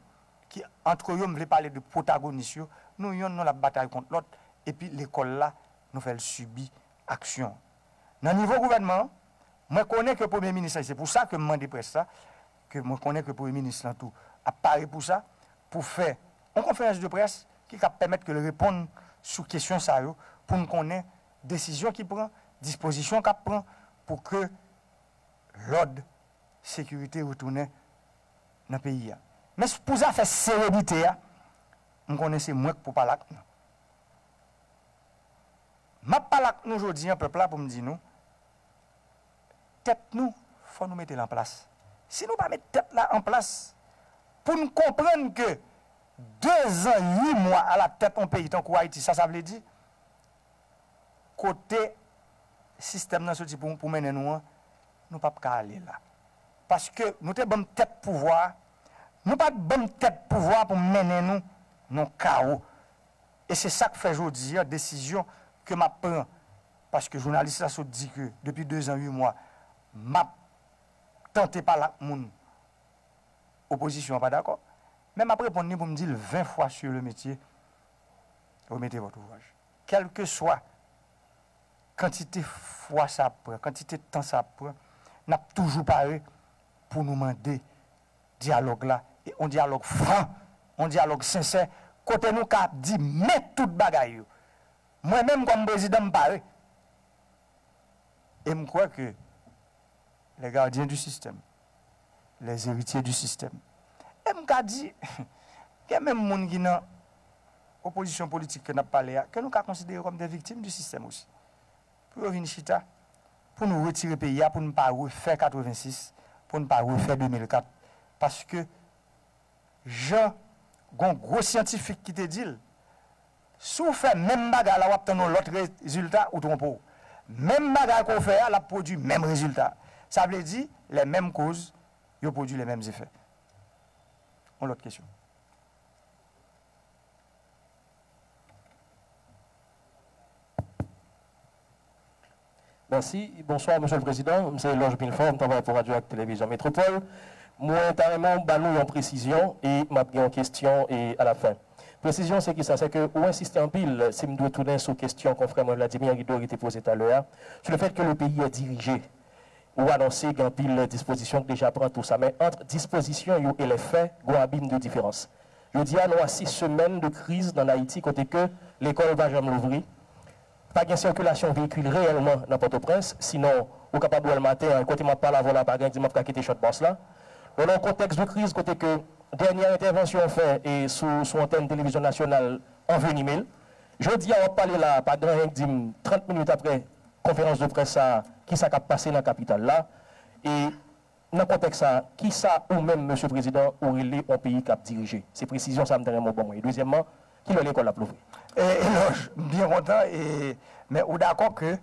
ki, antre yo, m vle pale de pwotagonis yo, nou yonn nou l ap batay kont lòt, epi lekòl la, nou fè l sibi aksyon. Nan nivo gouvènman an, mwen konnen ke premye minis la, se pou sa ke m mande près la, ke mwen konnen ke premye minis lan tou ap pare pou sa, pou fè yon konferans de près ki kab pèmèt ke l reponn sou kesyon sa yo, pou n konnen desizyon ki pran, dispozisyon k ap pran, pou ke lòd, sekirite retounen nan peyi a. Men s-, pou zafè serenite a, m konnen se mwen k pou pale ak nou. M ap pale ak nou jodi an, pèp la, pou m di nou, tèt nou, fò nou mete l an plas. Si nou pa met tèt la an plas, pou n konprann ke dezan, uit mwa alatèt yon peyi tankou Ayiti, sa sa vle di, kote sistèm nan soti pou, pou mennen nou an, nou p ap ka ale la. Paske nou te ban m tèt pouvwa a, nou pa t ban m tèt pouvwa a pou mennen nou nan kawo. E se sa k fè jodi a, desizyon ke m ap pran, paske jounalis la sot di ke depi dezan, uit mwa, m ap tante pale ak moun, opozisyon an pa dakò, men m ap reponn li pou m di l vingt fois sur le métier, remettez votre ouvrage. Kèlkeswa kantite fwa sa ap pran, kantite tan sa ap pran, n ap toujou pare pou nou mande dyalòg la, e yon dyalòg fran, yon dyalòg sensè, kote nou ka di men tout bagay yo. Mwen menm kòm prezidan, m pare. E m kwè ke les gardiens du système, les héritiers du système. E m ka di, gen menm moun ki nan opozisyon politik ke n ap pale a, ke nou ka konsidere kòm de viktim di sistèm osi. Pou yo vin chita, pou nou retire peyi a, pou n pa refè katrevensis, pou n pa refè de mil kat. Paske, jan gon gwo syantifik ki te di l, si w fè menm bagay la, w ap tann yon lòt rezilta, ou twonpe w. Menm bagay ke w fè a, l ap pwodui menm rezilta. Sa vle di, les mêmes causes, yo pwodui les mêmes effets. Yon lòt kesyon. Mèsi. Bonswa, Mesye le Prezidan. M se Loge Milfort, m travay pou Radyo ak Televizyon Metropole. Mwen ta renmen w ba nou yon presizyon e m ap gen yon kesyon e alafen. Presizyon se kisa? Se ke ou ensiste anpil, si m dwe tounen sou kesyon konfrè mwen Vladimir Guido ki te poze talè a, sou le fèt ke le peyi è dirije. Ou anonse gen anpil dispozisyon ki deja pran tou sa, men ant dispozisyon yo e lè fè, gon abim de diferans. Jodi a, nou a sis semèn de kriz nan Ayiti kote ke lekòl pa janm louvri, pa gen sikilasyon veyikil reyèlman nan Pòtoprens, sinon Ou kapab wè l maten an, kote m ap pale avè w la, pa gen di m ap ka kite Short Boss la. Nou nan yon kontèks de kriz kote ke dènyè entèvansyon w fè e sou, sou antèn televizyon nasyonal anvenime l. Jodi a w ap pale la, pa gen anyen k di m trant minit aprè konferans de près sa a, kisa k ap pase nan kapital la. E nan kontèks sa a, kisa ou menm, Mesye Prezidan, ou rele yon peyi k ap dirije? Se presizyon sa a m te renmen w ban mwen. E dezyèmman, kilè lekòl ap louvri? E, Elòj, m byen kontan, e, men ou dakò ke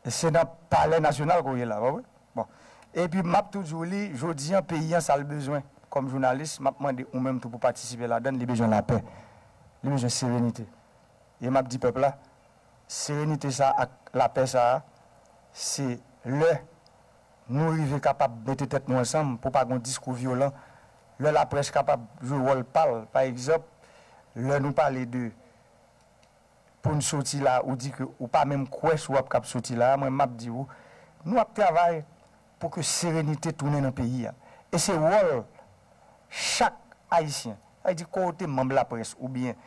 se nan Palè Nasyonal ke w ye la, pa vre? Bon. Epi m ap tou di w li, jodi an, peyi an, sa l bezwen kòm jounalis, m ap mande ou menm tou pou patisipe ladan l, li bezwen lapè. Li bezwen serenite. E m ap di pèp la, serenite sa a ak lapè sa a, se lè nou rive kapab mete tèt nou ansanm pou pa gen diskou vyolan, lè laprès kapab jwe wòl pa l, pa egzanp, lè nou pale de pou n soti la, ou di ke ou pa menm kwè si w ap kab soti la, mwen m ap di w, nou ap travay pou ke serenite tounen nan peyi a. E se wòl chak Ayisyen, sa vle di ke w te manm laprès oubyen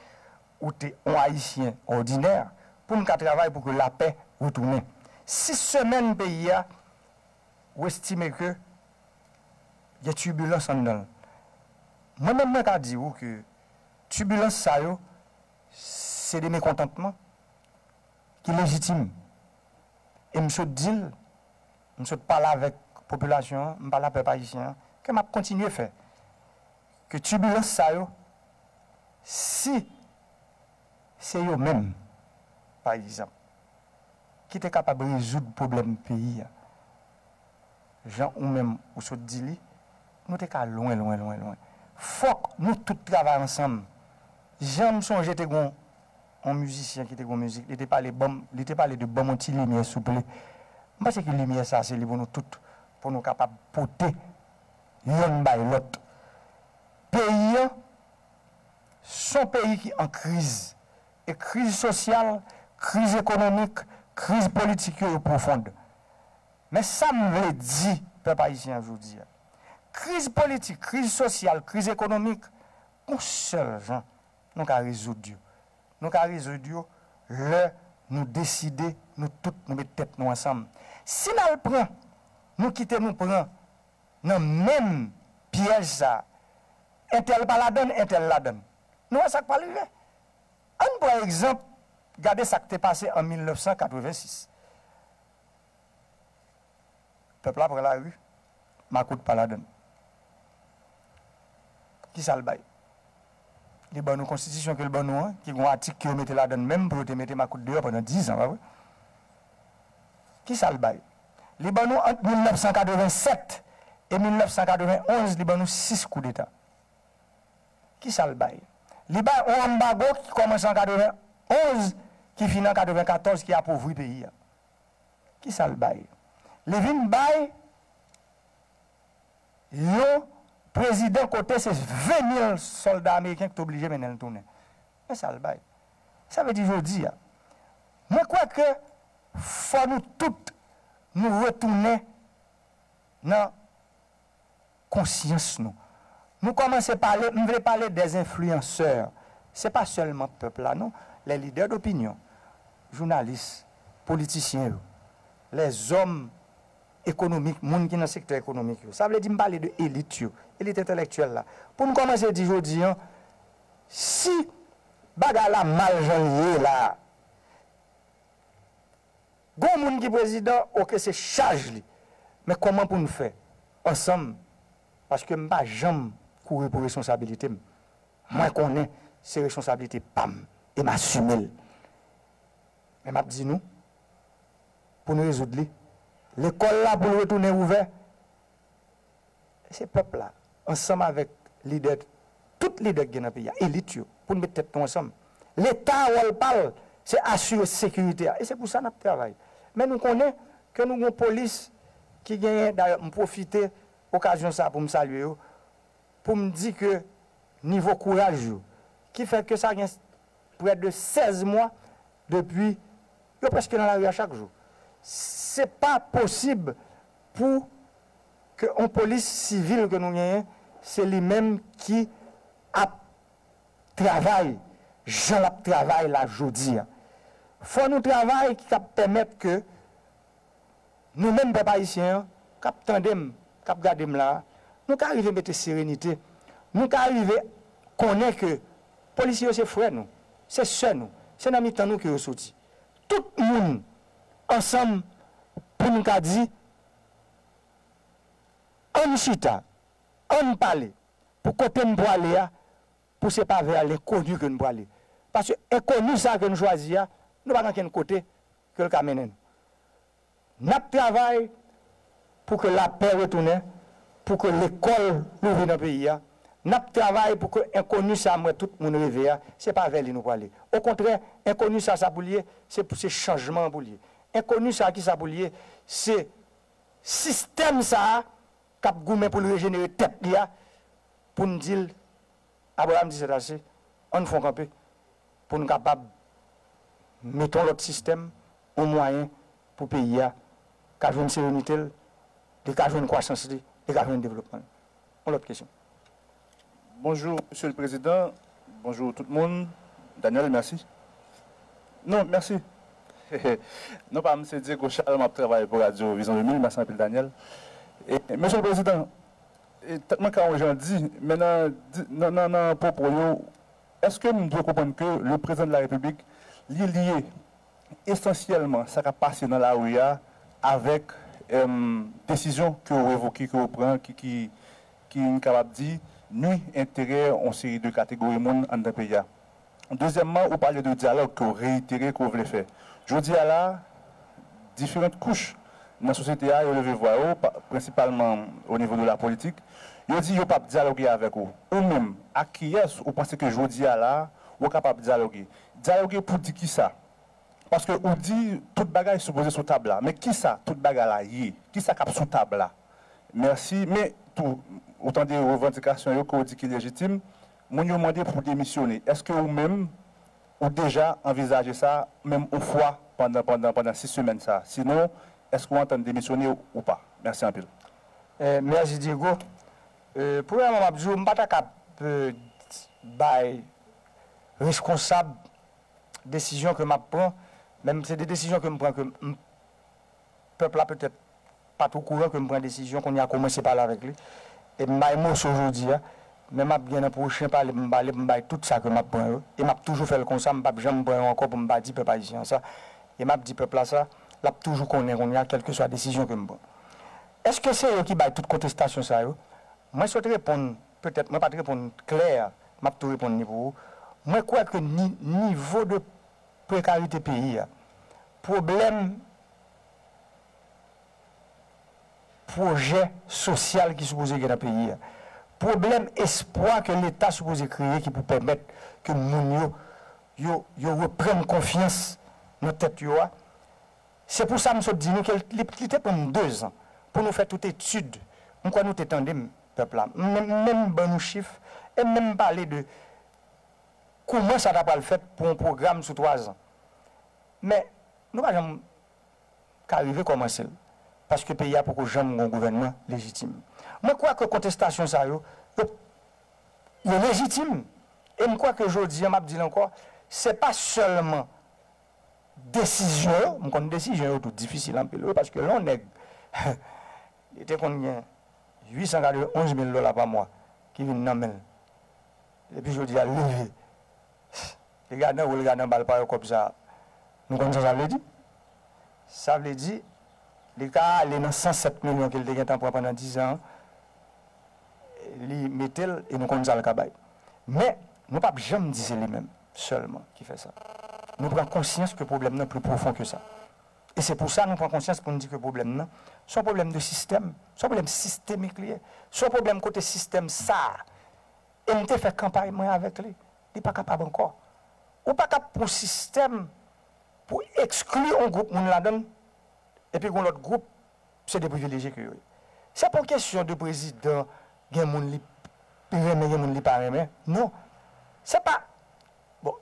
ou te yon Ayisyen òdinè, pou n ka travay pou ke lapè retounen. Sis semèn peyi a, ou estime ke gen tibilans anndan l. Mwen menm, mwen ka di w ke tibilans sa yo, se de mekontantman ki lejitim. E m sot di l, m sot pale avèk popilasyon an, m pale ak pèp ayisyen an, ke m ap kontinye fè. Ke tibilans sa yo, si se yo menm, pa egzanp, ki te kapab rezoud pwoblèm peyi a, jan ou menm ou sot di li, nou te ka lwen, lwen, lwen, lwen. Fòk nou tout travay ansanm. Jan m sonje te gon yon mizisyen ki te gon mizik, li te pale ban m, li te pale de ban m yon ti limyè souple. M panse ke limyè sa se li pou nou tout, pou nou kapab pote yonn bay lòt. Peyi an, se yon peyi ki an kriz. E kriz sosyal, kriz ekonomik, kriz politik yo, yo pwofon. Men sa m vle di pèp ayisyen an jodi a. Kriz politik, kriz sosyal, kriz ekonomik, gon sèl jan nou ka rezoud yo. Nou ka rezoud yo lè nou deside, nou tout, nou met tèt nou ansanm. Si n al pran, nou kite nou pran nan menm pyèj sa a, entèl pa ladan l, entèl ladan l. Nou wè sa k pral rive. Ann pran egzanp, gade sa k te pase an mil nèf san katrevensis. Pèp la pran lari, makout pa ladan l. Kisa l bay? Li ban nou konstitisyon ke l ban nou an, ki gon atik ke yo mete ladan l menm pou yo te mete makout deyò pandan diz an, pa vre? Kisa l bay? Li ban nou ant mil nèf san katrevensèt e mil nèf san katrevenonz, li ban nou sis koudeta. Kisa l bay? Li bay yon anbago ki kòmanse an katrevenonz, ki fini an katrevenkatòz, ki apovri peyi a. Kisa l bay? Li vin bay yon prezidan kote se ven mil sòlda ameriken ki te oblije mennen l tounen. Men sa l bay. Sa vle di jodi a, mwen kwè ke fò nou tout nou retounen nan konsyans nou. Nou kòmanse pale, m vle pale des influenceurs. Se pa sèlman pèp la, non. Les leaders d'opinion, jounalis, politisyen yo, les hommes économiques, moun ki nan sektè ekonomik yo. Sa vle di m pale de elit yo, elit entèlektyèl la. Pou n kòmanse di jodi an, si bagay la mal jan l ye la, gon moun ki prezidan, oke, se chaj li. Men kòman pou n fè ansanm? Paske m pa janm kouri pou responsabilite m. Mwen konnen se responsabilite pa m e m asime l. Men m ap di nou, pou n rezoud li, lekòl la pou l retounen ouvè, se pèp la, ansanm avèk lidè, tout lidè ki gen nan peyi a, elit yo, pou n met tèt nou ansanm. Leta, wòl pa l, se asire sekirite a. E se pou sa n ap travay. Men nou konnen ke nou gon polis ki genyen, dayè, m pwofite okazyon sa a pou m salye yo, pou m di ke nivo kouraj yo, ki fè ke sa gen prè de sèz mwa depi yo prèske nan lari a chak jou. Se pa posib pou ke yon polis sivil ke nou genyen, se li menm ki ap travay jan l ap travay la jodi a. Fò nou travay ki kab pèmèt ke Nou menm pèp ayisyen an, k ap tande m, k ap gade m la a, nou ka rive mete serenite, nou ka rive konnen ke polisye yo se frè nou, se sè nou, se nan mitan nou ke yo soti. Tout moun ansanm pou n ka di, ann chita, ann pale, pou kote n pwale a, pou se pa vè lenkoni ke n pwale. Paske enkoni sa ke n chwazi a, nou pa gen okenn kote ke l ka mennen nou. N ap travay pou ke lapè retounen, pou ke lekòl louvri nan peyi a. N ap travay pou ke enkoni sa m wè tout moun reve a, se pa vè li nou pwale. Okontrè, enkoni sa, sa pou l ye, se, se chanjman an pou l ye. Enkoni sa, ki sa pou l ye? Se sistèm sa a k ap goumen pou l rejenere tèt li a, pou n di l, Abraham di sèt ase, ann fè yon kanpe, pou n kapab mete yon lòt sistèm, yon mwayen pou peyi a ka jwenn serenite l, li ka jwenn kwasans li, li ka jwenn devlopman l. Yon lòt kesyon. Bonjou, Mesye le Prezidan. Bonjou tout moun. Daniel, mèsi. Non, mèsi. Non pa m se Diego Charles, m ap travay pou Radyo Vizyon de mil. Mèsi anpil, Daniel. E, Mesye le Prezidan, e, tank mwen ka yon jan di, men nan, di- nan, nan, nan pwopo yo, èske m dwe konprann ke le Prezidan de la Repiblik, li lye esansyèlman sa k ap pase nan lari a avèk, em, desizyon ke w evoke, ke w pran, ki, ki, ki n kapab di, nwi enterè yon seri de kategori moun anndan peyi a. Dezyèmman, ou pale de dyalòg ke w reyitere ke w vle fè. Jodi a la, diferan kouch nan sosyete a, yo leve vwa yo, pa- prensipalman o nivo de la politik, yo di yo p ap dyaloge avèk ou. Ou menm, ak kiyès ou panse ke jodi a la, ou kapab dyaloge? Dyaloge pou di kisa? Paske ou di tout bagay sipoze sou tab la. Men kisa tout bagay la ye? Kisa k ap sou tab la? Mèsi. Men tou, ou tande revandikasyon yo ke w di ki lejitim. Moun yo mande pou w demisyone. Èske ou menm, ou deja anvizaje sa, menm yon fwa pandan, pandan, pandan sis semèn sa? Sinon, èske w antann demisyone ou pa? Mèsi anpil. Eh, mèsi, Diego. Eh, premyèman, m ap di w, m pa ta ka eh, bay reskonsab desizyon ke m ap pran, men se de desizyon ke m pran ke m, pèp la petèt pa t okouran ke m pran desizyon, kounye a kòmanse pale avèk li. E m bay moso jodi a, men m ap gen nan pwochen pale pou m pale, pou m bay tout sa ke m ap pran yo. E m ap toujou fè l konsa, m p ap janm pran yo ankò pou m pa di pèp ayisyen an sa. E m ap di pèp la sa, l ap toujou konnen kounye a, kèlkeswa desizyon ke m pran. Èske se yo ki bay tout kontestasyon sa yo? Mwen sot reponn, petèt mwen pa t reponn klè, m ap tou reponn li pou ou. Mwen kwè ke ni, nivo de prekarite peyi a, pwoblèm pwojè sosyal ki sipoze gen nan peyi a, pwoblèm espwa ke Leta sipoze kreye ki pou pèmèt ke moun yo, yo, yo reprann konfyans nan tèt yo a, se pou sa m sot di nou ke li, li te pran m dezan pou nou fè tout etid. M kwè nou te tande m, pèp la. M menm, m menm ban nou chif, e m menm pale de kòman sa ta pral fèt pou yon pwogram sou twazan. Men, nou pa janm ka rive kòmanse l, paske peyi a poko janm gen yon gouvènman lejitim. Mwen kwè ke kontestasyon sa yo, yo, yo lejitim. E m kwè ke jodi a, m ap di l ankò, se pa sèlman desizyon yo, m konn desizyon yo tou difisil anpil, wi, paske lè yon nèg, li te konn gen uit san katrevenonz mil dola pa mwa ki vin nan men l. Epi jodi a, l leve. Li gade anwo, li gade anba, l pa wè kòb sa a. Nou konn sa sa vle di? Sa vle di, li ka ale nan san sèt milyon ke l te gentan pran pandan dizan an, li mete l e nou konn sa l ka bay. Men, nou p ap janm di se li menm sèlman ki fè sa. Nou pran konsyans ke pwoblèm nan pli pwofon ke sa. E se pou sa nou pran konsyans pou n di ke pwoblèm nan, se yon pwoblèm de sistèm, se yon pwoblèm sistemik li ye. Se yon pwoblèm kote sistèm sa a, e m te fè kanpay mwen avèk li, li pa kapab ankò. Ou pa ka pran yon sistèm pou ekskli yon gwoup moun ladan l, epi gen yon lòt gwoup, se de privilejye ke yo ye. Se pa yon kesyon de prezidan, gen moun li renmen, gen moun li pa renmen. Non. Se pa, bon,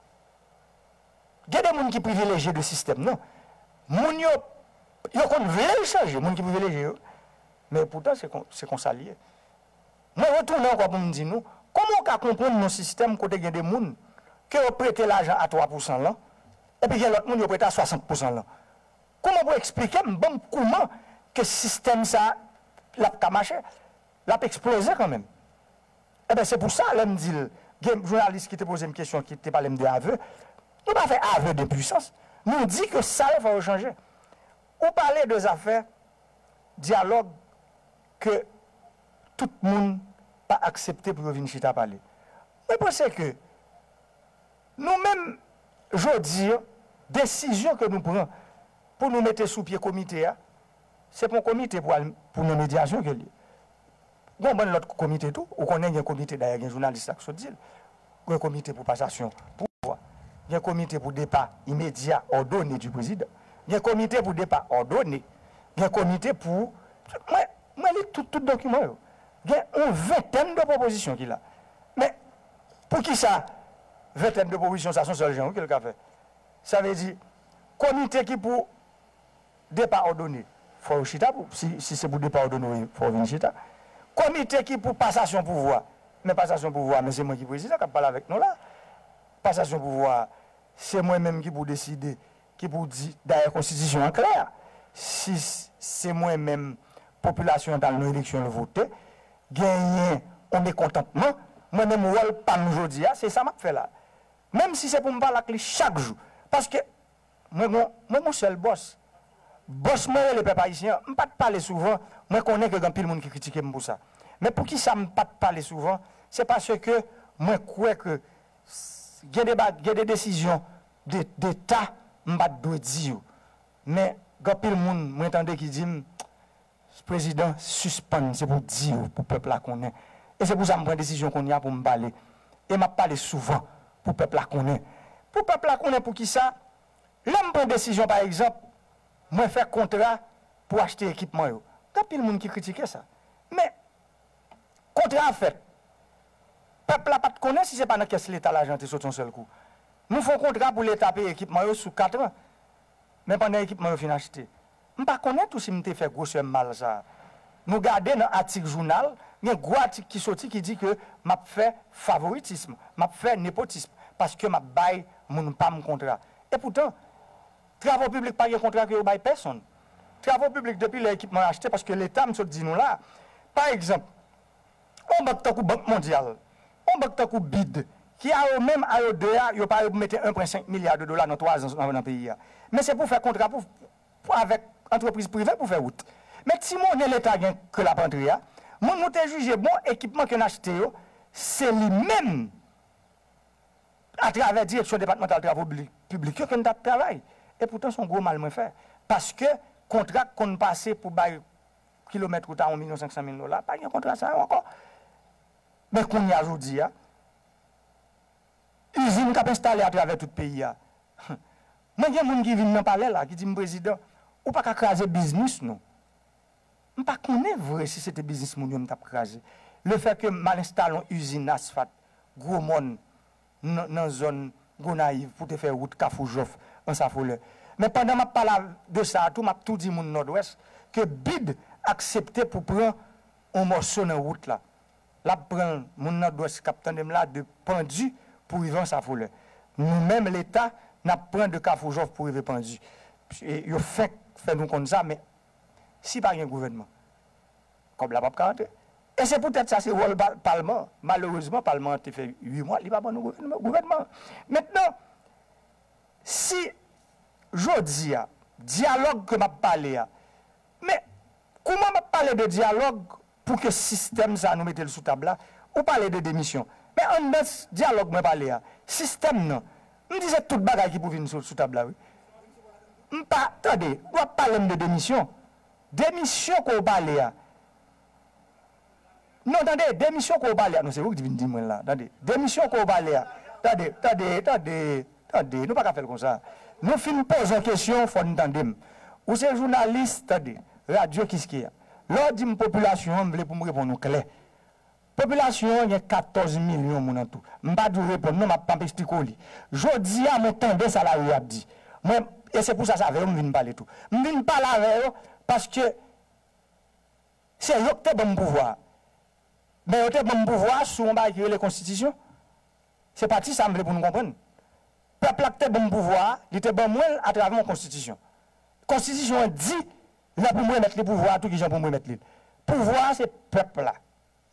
gen de moun ki privilejye de sistèm nan. Moun yo, yo konn vle l chanje, moun ki privilejye yo. Men poutan, se kon, se konsa l ye. Mwen retounen ankò pou m di nou, kòman w ka konprann yon sistèm kote gen de moun ke yo prete lajan a twa pousan lan, epi gen lòt moun yo prete a swasant pousan lan? Kòman pou eksplike m, ban m kòman ke sistèm sa l ap ka mache, l ap eksploze kanmenm. Enben, se pou sa, lè m di l, gen jounalis ki te poze m kesyon, ki te pale m de aveu. Nou pa fè aveu de pwisans. Nou di ke sa yo fò yo chanje. Ou pale de zafè dyalòg ke tout moun pa aksepte pou yo vin chita pale. Mwen panse ke nou menm, jodi a, desizyon ke nou pran pou nou mete sou pye komite a, se pa yon komite pou al, pou nan medyasyon ke l ye. Gen yon bann lòt komite tou, ou konnen gen komite, dayè gen jounalis la k sot di l, gen komite pou pasasyon pouvwa, gen komite pou depa imedya òdone di prezidan, gen komite pou depa òdone, gen komite pou, mwen, mwen li tout, tout dokiman yo. Gen yon ventèn de pwopozisyon ki la. Men, poukisa ventèn de pwopozisyon sa, se yon sèl jan wi ke l ka fè? Sa vle di, komite ki pou depa òdone, fò yo chita, pou, si, si se pou depa òdone, wi, fò yo vin chita. Komite ki pou pasasyon pouvwa, men pasasyon pouvwa, men se mwen ki prezidan k ap pale avèk nou la. Pasasyon pouvwa, se mwen menm ki pou deside, ki pou di, dayè konstitisyon an klè, si s- se mwen menm, popilasyon an t al nan eleksyon, l vote, genyen yon mekontantman, mwen menm wòl pa m jodi a, se sa m ap fè la. Menm si se pou m pale ak li chak jou. Paske mwen gon, mwen gon sèl bòs. Bòs mwen rele pèp ayisyen an. M pa t pale souvan, mwen konnen ke gen anpil moun ki kritike m pou sa. Men poukisa m pa t pale souvan? Se paske mwen kwè ke s- gen de ba- gen de desizyon de, deta m pa t dwe di yo. Men gen anpil moun mwen tande ki di m, prezidan, sispann, se pou di yo, pou pèp la konnen. E se pou sa m pran desizyon kounye a pou m pale. E m ap pale souvan pou pèp la konnen. Pou pèp la konnen poukisa, lè m pran desizyon, pa egzanp, mwen fè kontra pou achte ekipman yo. Gen anpil moun ki kritike sa. Men, kontra a fèt. Pèp la pa t konnen si se pa nan kès Leta lajan an te soti yon sèl kou. Nou fè yon kontra pou Leta peye ekipman yo sou kat an. Men pandan ekipman yo fin achte, m pa konnen tou si m te fè gwosè mal sa a. Nou gade nan atik jounal, gen gwo atik ki soti ki di ke m ap fè favoritism, m ap fè nepotism, paske m ap bay moun pa m kontra. Epoutan, travo piblik pa gen kontra ke yo bay pèsonn. Travo piblik, depi lè ekipman achte, paske Leta, m sot di nou la, pa egzanp, yon bank tankou Bank Mondyal, yon bank tankou bid, ki a yo menm, a yo de a, yo pare pou mete en pwen senk milya de dola nan twa zan nan, nan peyi a. Men se pou fè kontra pou, pou avèk antrepriz prive pou fè wout. Men ti monnen Leta gen ke l ap antre a, moun nou te jije bon, ekipman ke n achte yo, se li menm, atravè Direksyon Depatmantal Travo Piblik, Piblik yo, ke n t ap travay. Epoutan, se yon gwo mal mwen fè. Paske kontra k konn pase pou bay kilomèt wout a yon milyon senk san mil dola, pa gen kontra sa yo ankò. Men kounye a, jodi a, izin k ap enstale atravè tout peyi a. Mwen gen moun ki vin nan palè la, ki di m, prezidan, ou pa ka kraze biznis nou. M pa konnen vre si se te biznis moun yo m t ap kraze. Lefètke m al enstale yon izin asfat, gwo mòn, nan, nan zòn Gonayiv pou te fè wout Kafou Jòf, Ansafolè. Men pandan m ap pale de sa a tou, m ap tou di moun Nòdwès ke bid aksepte pou pran yon mòso nan wout la. L ap pran moun Nòdwès k ap tande m la de Pandi pou rive Ansafolè. Nou menm, Leta, n ap pran de Kafou Jòf pou rive Pandi. E yo fenk fè nou konn sa, men si pa gen gouvènman, kòb la p ap ka antre. E se poutèt sa, se wòl pa- palman. Malerezman, palman an te fè uit mwa, li pa ban nou gouvènman. Gouvènman. Mentnan, si jodi a, dyalòg ke m ap pale a, men kouman m ap pale de dyalòg pou ke sistèm sa a nou mete l sou tab la? Ou pale de demisyon. Men anndan s- dyalòg mwen pale a, sistèm nan, m di se tout bagay ki pou vin sou, sou tab la, wi. M pa, tande, w ap pale m de demisyon. Demisyon ke w pale a. Non, tande, demisyon ke w pale a. Non, se ou ki vin di mwen la. Tande, demisyon ke w pale a. Tande, tande, tande, tande. Nou pa ka fè l konsa. Nou fin poze yon kesyon, fò n tande m. Ou se jounalis, tande. Radyo Kiskeya. Lè w di m popilasyon an, m vle pou m reponn ou klè. Popilasyon an gen katòz milyon moun an tou. M pa di w reponn non, m ap, m ap eksplike w li. Jodi a, mwen tande sa lari a ap di. Mwen, e se pou sa, se avè yo m vin pale tou. M vin pale avè yo paske se yo k te ban m pouvwa a. Men yo te ban m pouvwa a sou yon bagay ki rele konstitisyon. Se pati sa m vle pou nou konprann. Pèp la k te ban m pouvwa a, li te ban mwen l atravè yon konstitisyon. Konstitisyon an di Lè pou m remèt li pouvwa a, tou kijan pou m remèt li l? Pouvwa a se pèp la.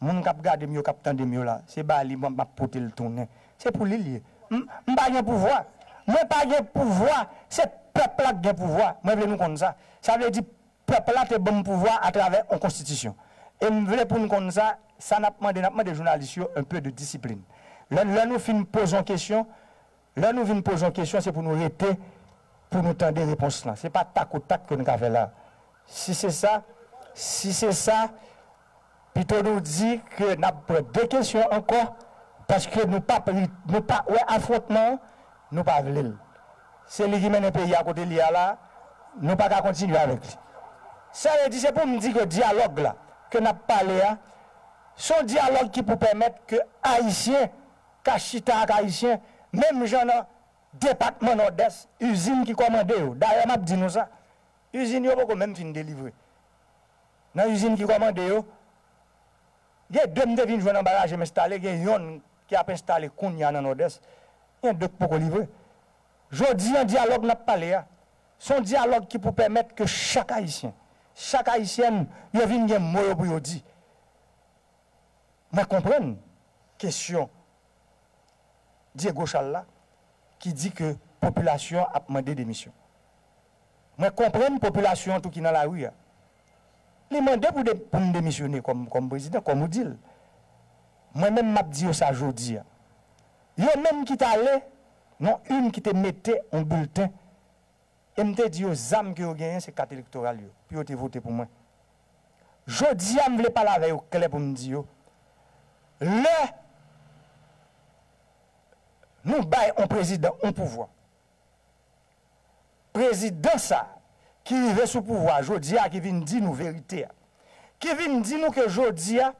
Moun k ap gade m yo, k ap tande m yo la, se ba li m ap pote l tounen. Se pou li l ye. M, m pa gen pouvwa. Mwen pa gen pouvwa. Se pèp la k gen pouvwa. Mwen vle nou konn sa. Sa vle di, pèp la te ban m pouvwa atravè yon konstitisyon. E m vle pou n konn sa, sa n ap mande, n ap mande jounalis yo un peu de discipline. Lè, lè nou fin poze yon kesyon, lè nou vin poze yon kesyon, se pou nou rete, pou nou tande repons lan. Se pa takotak ke n ka fè la. Si se sa, si se sa, pito nou di ke n ap pran de kesyon ankò, paske nou pa pri-, nou pa wè afwontman an, nou pa vle l. Se li ki mennen peyi a kote l ye a la, nou pa ka kontinye avèk li. Sa vle di, se pou m di ke dyalòg la, ke n ap pale a, se yon dyalòg ki pou pèmèt ke Ayisyen ka chita ak Ayisyen, menm jan nan depatman Nòdès, izin ki kòmande yo. Dayè, m ap di nou sa, izin yo poko menm fin delivre. Nan izin ki kòmande yo, gen de m te vin jwenn anba raje m enstale, gen yonn ki ap enstale kounye a nan Nòdès, gen de k poko livre. Jodi an, dyalòg n ap pale a, se yon dyalòg ki pou pèmèt ke chak Ayisyen, chak Ayisyèn, yo vin gen mo yo pou yo di. Mwen konprann kesyon Diego Charles la, ki di ke popilasyon an ap mande demisyon. Mwen konprann popilasyon an tou ki nan lari a. Li mande pou de, pou m demisyone kòm, kòm prezidan, kòm ou di l. Mwen menm, m ap di yo sa jodi a. Yo menm ki t ale, non, youn ki te mete yon bilten, e m te di yo zam ke yo genyen se kat elektoral yo, pou yo te vote pou mwen. Jodi a, m vle pale avè yo klè pou m di yo, lè nou bay yon prezidan yon pouvwa, prezidan sa ki rive sou pouvwa a jodi a, ki vin di nou verite a, ki vin di nou ke jodi a,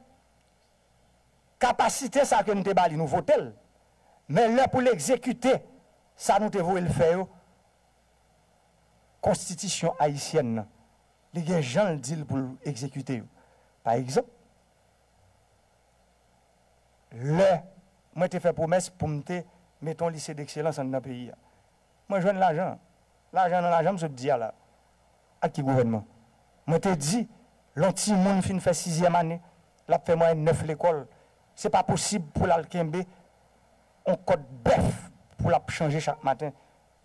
kapasite sa ke n te ba li, nou vote l. Men lè pou l egzekite sa nou te voye l fè yo, konstitisyon ayisyèn nan, li gen jan l di l pou l egzekite yo. Pa egzanp, lè mwen te fè pwomès pou m te mete yon lise dekselans anndan peyi a, mwen jwenn lajan. Lajan nan lajan m sot di a la. Ak ki gouvènman? Mwen te di, lè yon timoun fin fè sizyèm ane, l ap fè mwayèn nèf lekòl, se pa posib pou l al kenbe yon kòd bèf pou l ap chanje chak maten.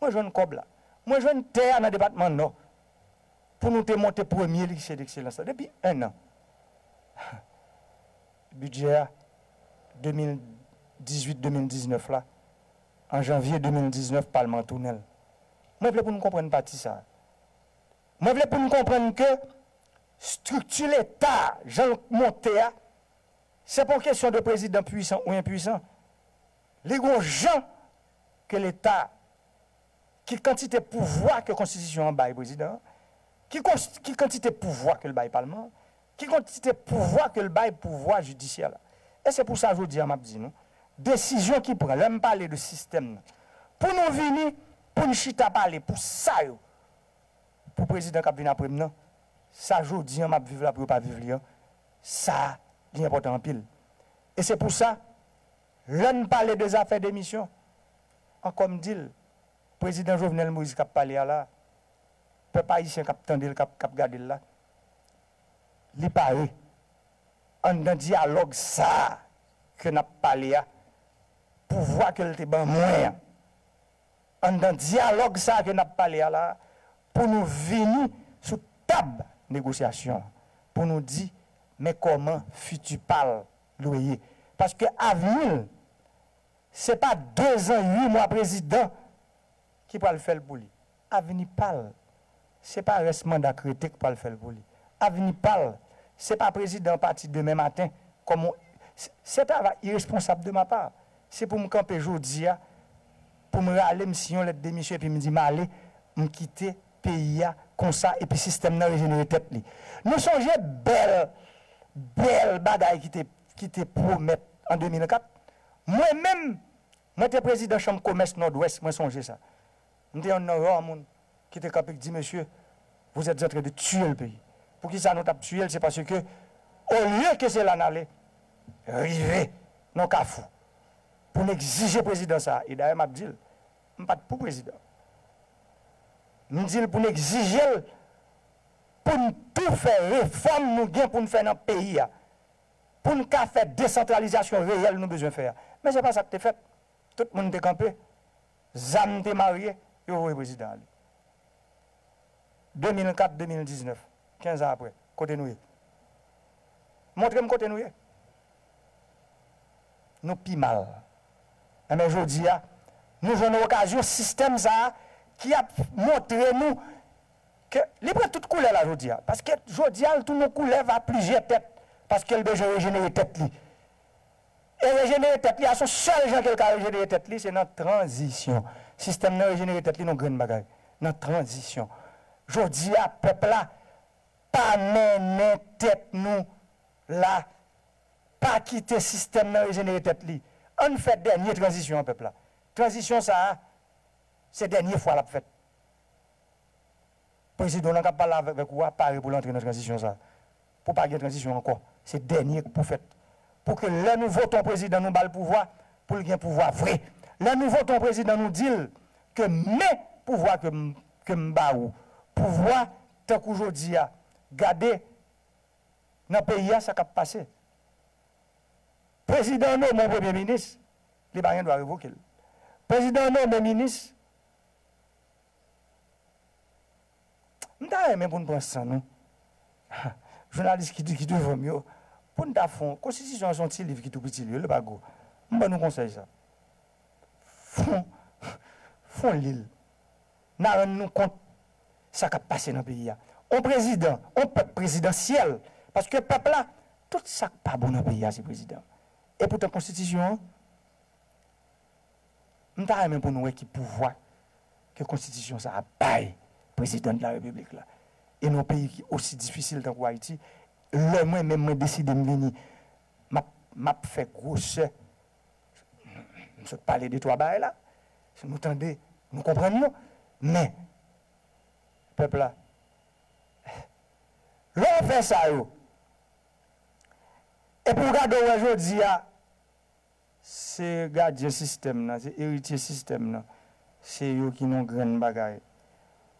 Mwen jwenn kòb la. Mwen jwenn tè a nan depatman Nò pou nou te monte premye lise dekselans la depi enn an. Bidjè a de mil dizuit de mil diznèf la, an janvye de mil diznèf, palman an tounen l. Mwen vle pou nou konprann pati sa a. Mwen vle pou nou konprann ke estrikti Leta a, jan l monte a, se pa yon kesyon de prezidan pwisan ou enpwisan. Li gon jan ke Leta, ki kantite pouvwa ke konstitisyon an bay prezidan an, ki konst-, ki kantite pouvwa ke l bay palman an, ki kantite pouvwa ke l bay pouvwa jidisyè la. E se pou sa jodi a m ap di nou, desizyon ki pran, lè m pale de sistèm nan, pou nou vini, pou n chita pale pou sa yo, pou prezidan k ap vin apre m nan, sa jodi a m ap viv la pou yo pa viv li an, sa li enpòtan anpil. E se pou sa, lè n pale de zafè demisyon, ankò m di l, prezidan Jovenel Moïse k ap pale a la, pèp ayisyen k ap tande l, k ap, k ap gade l la, li pare. Anndan dyalòg sa a ke n ap pale a, pouvwa ke l te ban mwen an, anndan dyalòg sa a ke n ap pale a la, pou nou vini sou tab negosyasyon an, pou nou di, men kòman fiti pa l dwe ye. Paske avni l, se pa dezan uit mwa prezidan ki pral fè l pou li. Avni pa l, se pa rès manda k rete k pral fè l pou li. Avni pa l, se pa prezidan pati demen maten kòm yon, se, se travay iresponsab de ma pa. Se pou m kanpe jodi a, pou m rale m siyen yon lèt demisyon epi m di m ale, m kite peyi a konsa epi sistèm nan rejenere tèt li. Nou sonje bèl, bèl bagay ki te, ki te pwomèt an de mil kat? Mwen menm, mwen te prezidan chanm komès Nòdwès, mwen sonje sa. M te yonn nan ra moun ki te kanpe k di, mesye, vous êtes en train de tuer le pays. Poukisa nou t ap tiye l? Se paske, olye ke se la n ale, rive nan kafou, pou n egzije prezidan sa a. E dayè, m ap di l, m pa t pou prezidan. M di l pou n egzije l pou n tou fè refòm nou gen pou n fè nan peyi a, pou n ka fè desantralizasyon reyèl nou bezwen fè a. Men se pa sa k te fèt. Tout moun te kanpe, zam te marye, yo voye prezidan ale. De mil kat, de mil diznèf, kenz an apre, kote nou ye? Montre m kote nou ye. Nou pi mal. Enben, jodi a, nou jwenn okazyon sistèm sa a ki ap montre nou ke li pran tout koulè la jodi a. Paske jodi a, l tounen yon koulè a plizyè tèt. Paske l bezwen rejenere tèt li. E rejenere tèt li a, se yon sèl jan ke l ka rejenere tèt li, se nan tranzisyon. Sistèm nan rejenere tèt li nan yon grenn bagay. Nan tranzisyon. Jodi a, pèp la, pa mennen tèt nou la. Pa kite sistèm nan rejenere tèt li. Ann fè dènye tranzisyon an, pèp la. Tranzisyon sa a, se dènye fwa l ap fèt. Prezidan w lan k ap pale avèk, avèk ou a, pare pou l antre nan tranzisyon sa a. Pou pa gen tranzisyon ankò. Se dènye k pou fèt. Pou ke lè nou vote yon prezidan, nou ba l pouvwa, pou l gen pouvwa vre. Lè nou vote yon prezidan, nou di l ke men pouvwa ke m, ke m ba ou. Pouvwa tankou jodi a. Gade nan peyi a sa k ap pase. Prezidan an nonmen yon premye minis, li pa gen dwa revoke l. Prezidan an nonmen minis, m ta renmen pou n pran san nou. Jounalis ki, ki devan m yo, pou n ta fè yon, konstitisyon an se yon ti liv ki tou piti li ye, li pa gwo. M ban nou konsèy sa. Fè yon, fè yon li l. N a rann nou kont sa k ap pase nan peyi a. On prezidan, on pèp prezidansyèl. Paske pèp la, tout sa k pa bon nan peyi a, se prezidan. E poutan konstitisyon an, m ta renmen pou nou wè ki pouvwa ke konstitisyon sa a bay prezidan de la repiblik la. E nan yon peyi ki osi difisil tankou Ayiti, lè mwen menm mwen deside m vini, m ap, m ap fè gwosè. M sot pale de twa bagay la. Si nou tande, nou konprann yo. Men, pèp la, lè w fè sa yo, epi w gade w wè jodi a, se gadyen sistèm nan, se eritye sistèm nan, se yo ki nan yon grenn bagay.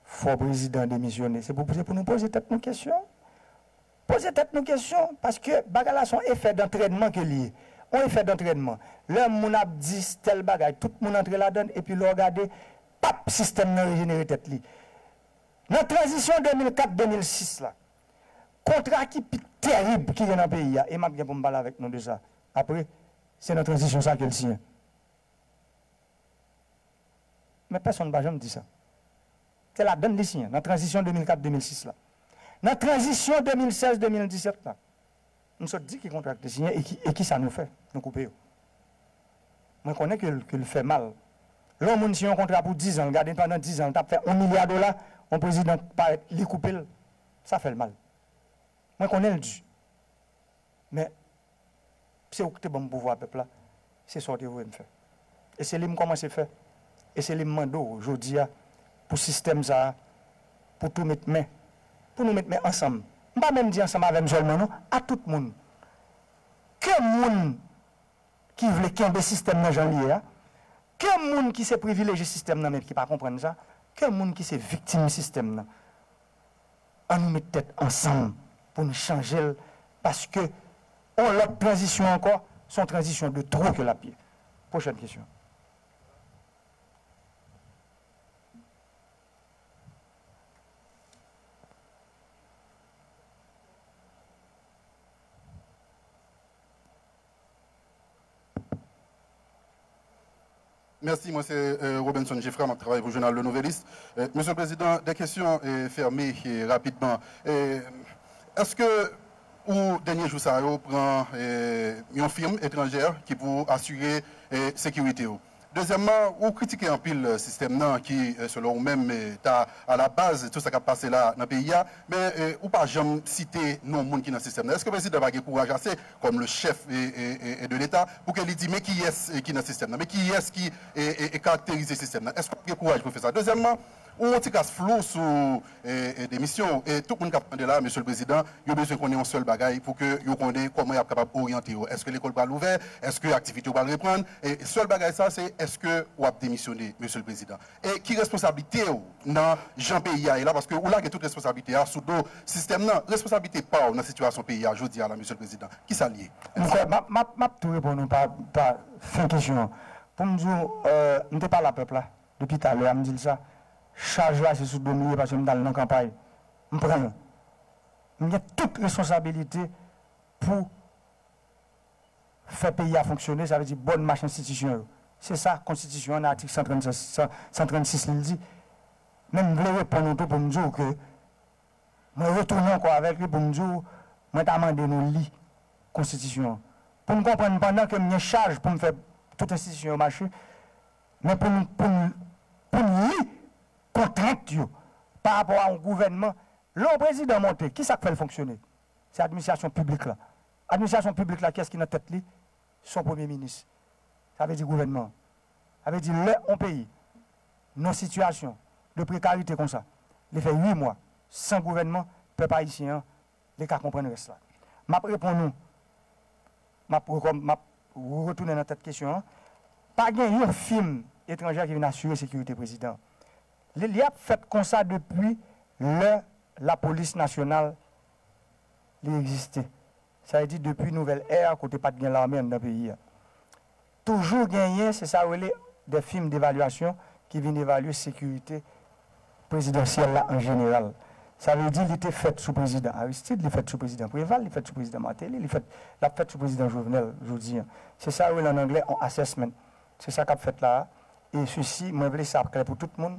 Fò prezidan demisyone. Se pou, se pou nou poze tèt nou kesyon. Poze tèt nou kesyon, paske bagay la se yon efè dantrènman ke li ye. Yon efè dantrènman. Lè moun ap di tèl bagay, tout moun antre ladan l, epi lè w gade, pap, sistèm nan rejenere tèt li. Nan tranzisyon de mil kat de mil sis la, kontra ki pi tèrib ki gen nan peyi a, e m ap gen pou m pale avèk nou de sa apre, se nan tranzisyon sa ke l siyen. Men pèsonn pa janm di sa. Se ladan l li siyen, nan tranzisyon de mil kat de mil sis la. Nan tranzisyon de mil sèz de mil disèt la, m sot di ki kontra k te siyen e ki, e ki sa nou fè, nou koupe yo. Mwen konnen ke l, ke l fè mal. Lè yon moun siyen yon kontra pou diz an, l gade pandan diz an, l t ap fè yon milya dola, yon prezidan parèt, li koupe l, sa fè l mal. Mwen konnen l di. Men, se ou ki te ban m pouvwa pèp la, se sa w te voye m fè. E se li m kòmanse fè. E se li m mande w jodi a, pou sistèm sa a, pou tou met men, pou nou met men ansanm. M pa menm di ansanm avè m sèlman non, a tout moun. Ke moun ki vle kenbe sistèm nan jan l ye a, ke moun ki se privilejye sistèm nan men ki pa konprann sa, ke moun ki se viktim sistèm nan. An nou met tèt ansanm pou n chanje l, paske yon lòt tranzisyon ankò, se yon tranzisyon de two ke l ap ye. Pwochèn kesyon. Mèsi, mwen se, euh, Robenson Geffrard, m ap travay pou jounal Le Nouvelliste. Euh, Mesye Prezidan, de kesyon, euh, fèmen, euh, rapidman. Euh, èske ou, dènye jou sa yo, pran, euh, yon fim etranjè ki pou asire, euh, sekirite w? Dezyèmman, ou kritike anpil, euh, sistèm nan ki, euh, selon ou menm, euh, ta alabaz tout sa k ap pase la nan peyi a. Men, e, ou pa janm site non moun ki nan sistèm nan. Èske prezidan pa gen kouraj ase, kòm le chèf, e, e, e, e de Leta, pou ke li di, men kiyès, e, ki nan sistèm nan? Men kiyès ki, e, e, e karakterize sistèm nan? Èske w gen kouraj pou fè sa? Dezyèmman, Ou yon ti kras flou sou e, e, demisyon w. E tout moun k ap tande la, Mesye le Prezidan, yo bezwen konnen yon sèl bagay pou ke yo konnen kòman y ap kapab oryante yo. Èske lekòl pral ouvè? Èske aktivite yo pral reprann? E sèl bagay sa, se èske w ap demisyone, Mesye le Prezidan? E ki responsablite w nan jan peyi a ye la? Paske ou lage tout responsablite a sou do sistèm nan. Responsablite pa w nan sitiyasyon peyi a jodi a la, Mesye le Prezidan, ki sa l ye? M kwè, m ap, m ap, m ap tou reponn ou pa, pa fen kesyon an. Pou m di w, euh, m te pale a pèp la, depi talè a, m di l sa. Chaj la, se sou do m li ye, paske m t al nan kanpay. M pran l. M gen tout responsabilite pou fè peyi a fonksyone, sa vle di bòn mach enstitisyon yo. Se sa konstitisyon an, nan atik san trannsis, san, san trannsis, li di. Men m vle reponn ou tou pou m di w ke mwen retounen ankò avèk li pou m di w, mwen ta mande nou li konstitisyon an. Pou n konprann, pandan ke m gen chaj pou m fè tout enstitisyon yo mache, men pou n, pou n, pou n li kontrent yo pa rapò a yon gouvènman. Lè yon prezidan monte, ki sa k fè l fonksyone? Se administrasyon piblik la. Administrasyon piblik la, kiyès ki nan tèt li? Se yon premye minis. Sa vle di gouvènman an. Sa vle di lè yon peyi nan sitiyasyon de prekarite konsa, li fè uit mwa san gouvènman, pèp ayisyen an, li ka konprann rès la. M ap reponn ou, m ap rekòm-, m ap retounen nan tèt kesyon an. Pa gen yon fim etranjè ki vin asire sekirite prezidan an. Li, li ap fèt konsa depi lè lapolis nasyonal li egziste. Sa vle di depi nouvèl è a, kote pa t gen lame anndan peyi a. Toujou genyen, se sa yo rele de fim devalyasyon ki vin evalye sekirite prezidansyèl la an jeneral. Sa vle di li te fèt sou prezidan Aristide, li fèt sou prezidan Preval, li fèt sou prezidan Martelly, li fèt, l ap fèt sou prezidan Jovenel jodi a. Se sa yo rele an anglè yon assessment. Se sa k ap fèt la a. E sesi, mwen vle sa ap klè pou tout moun.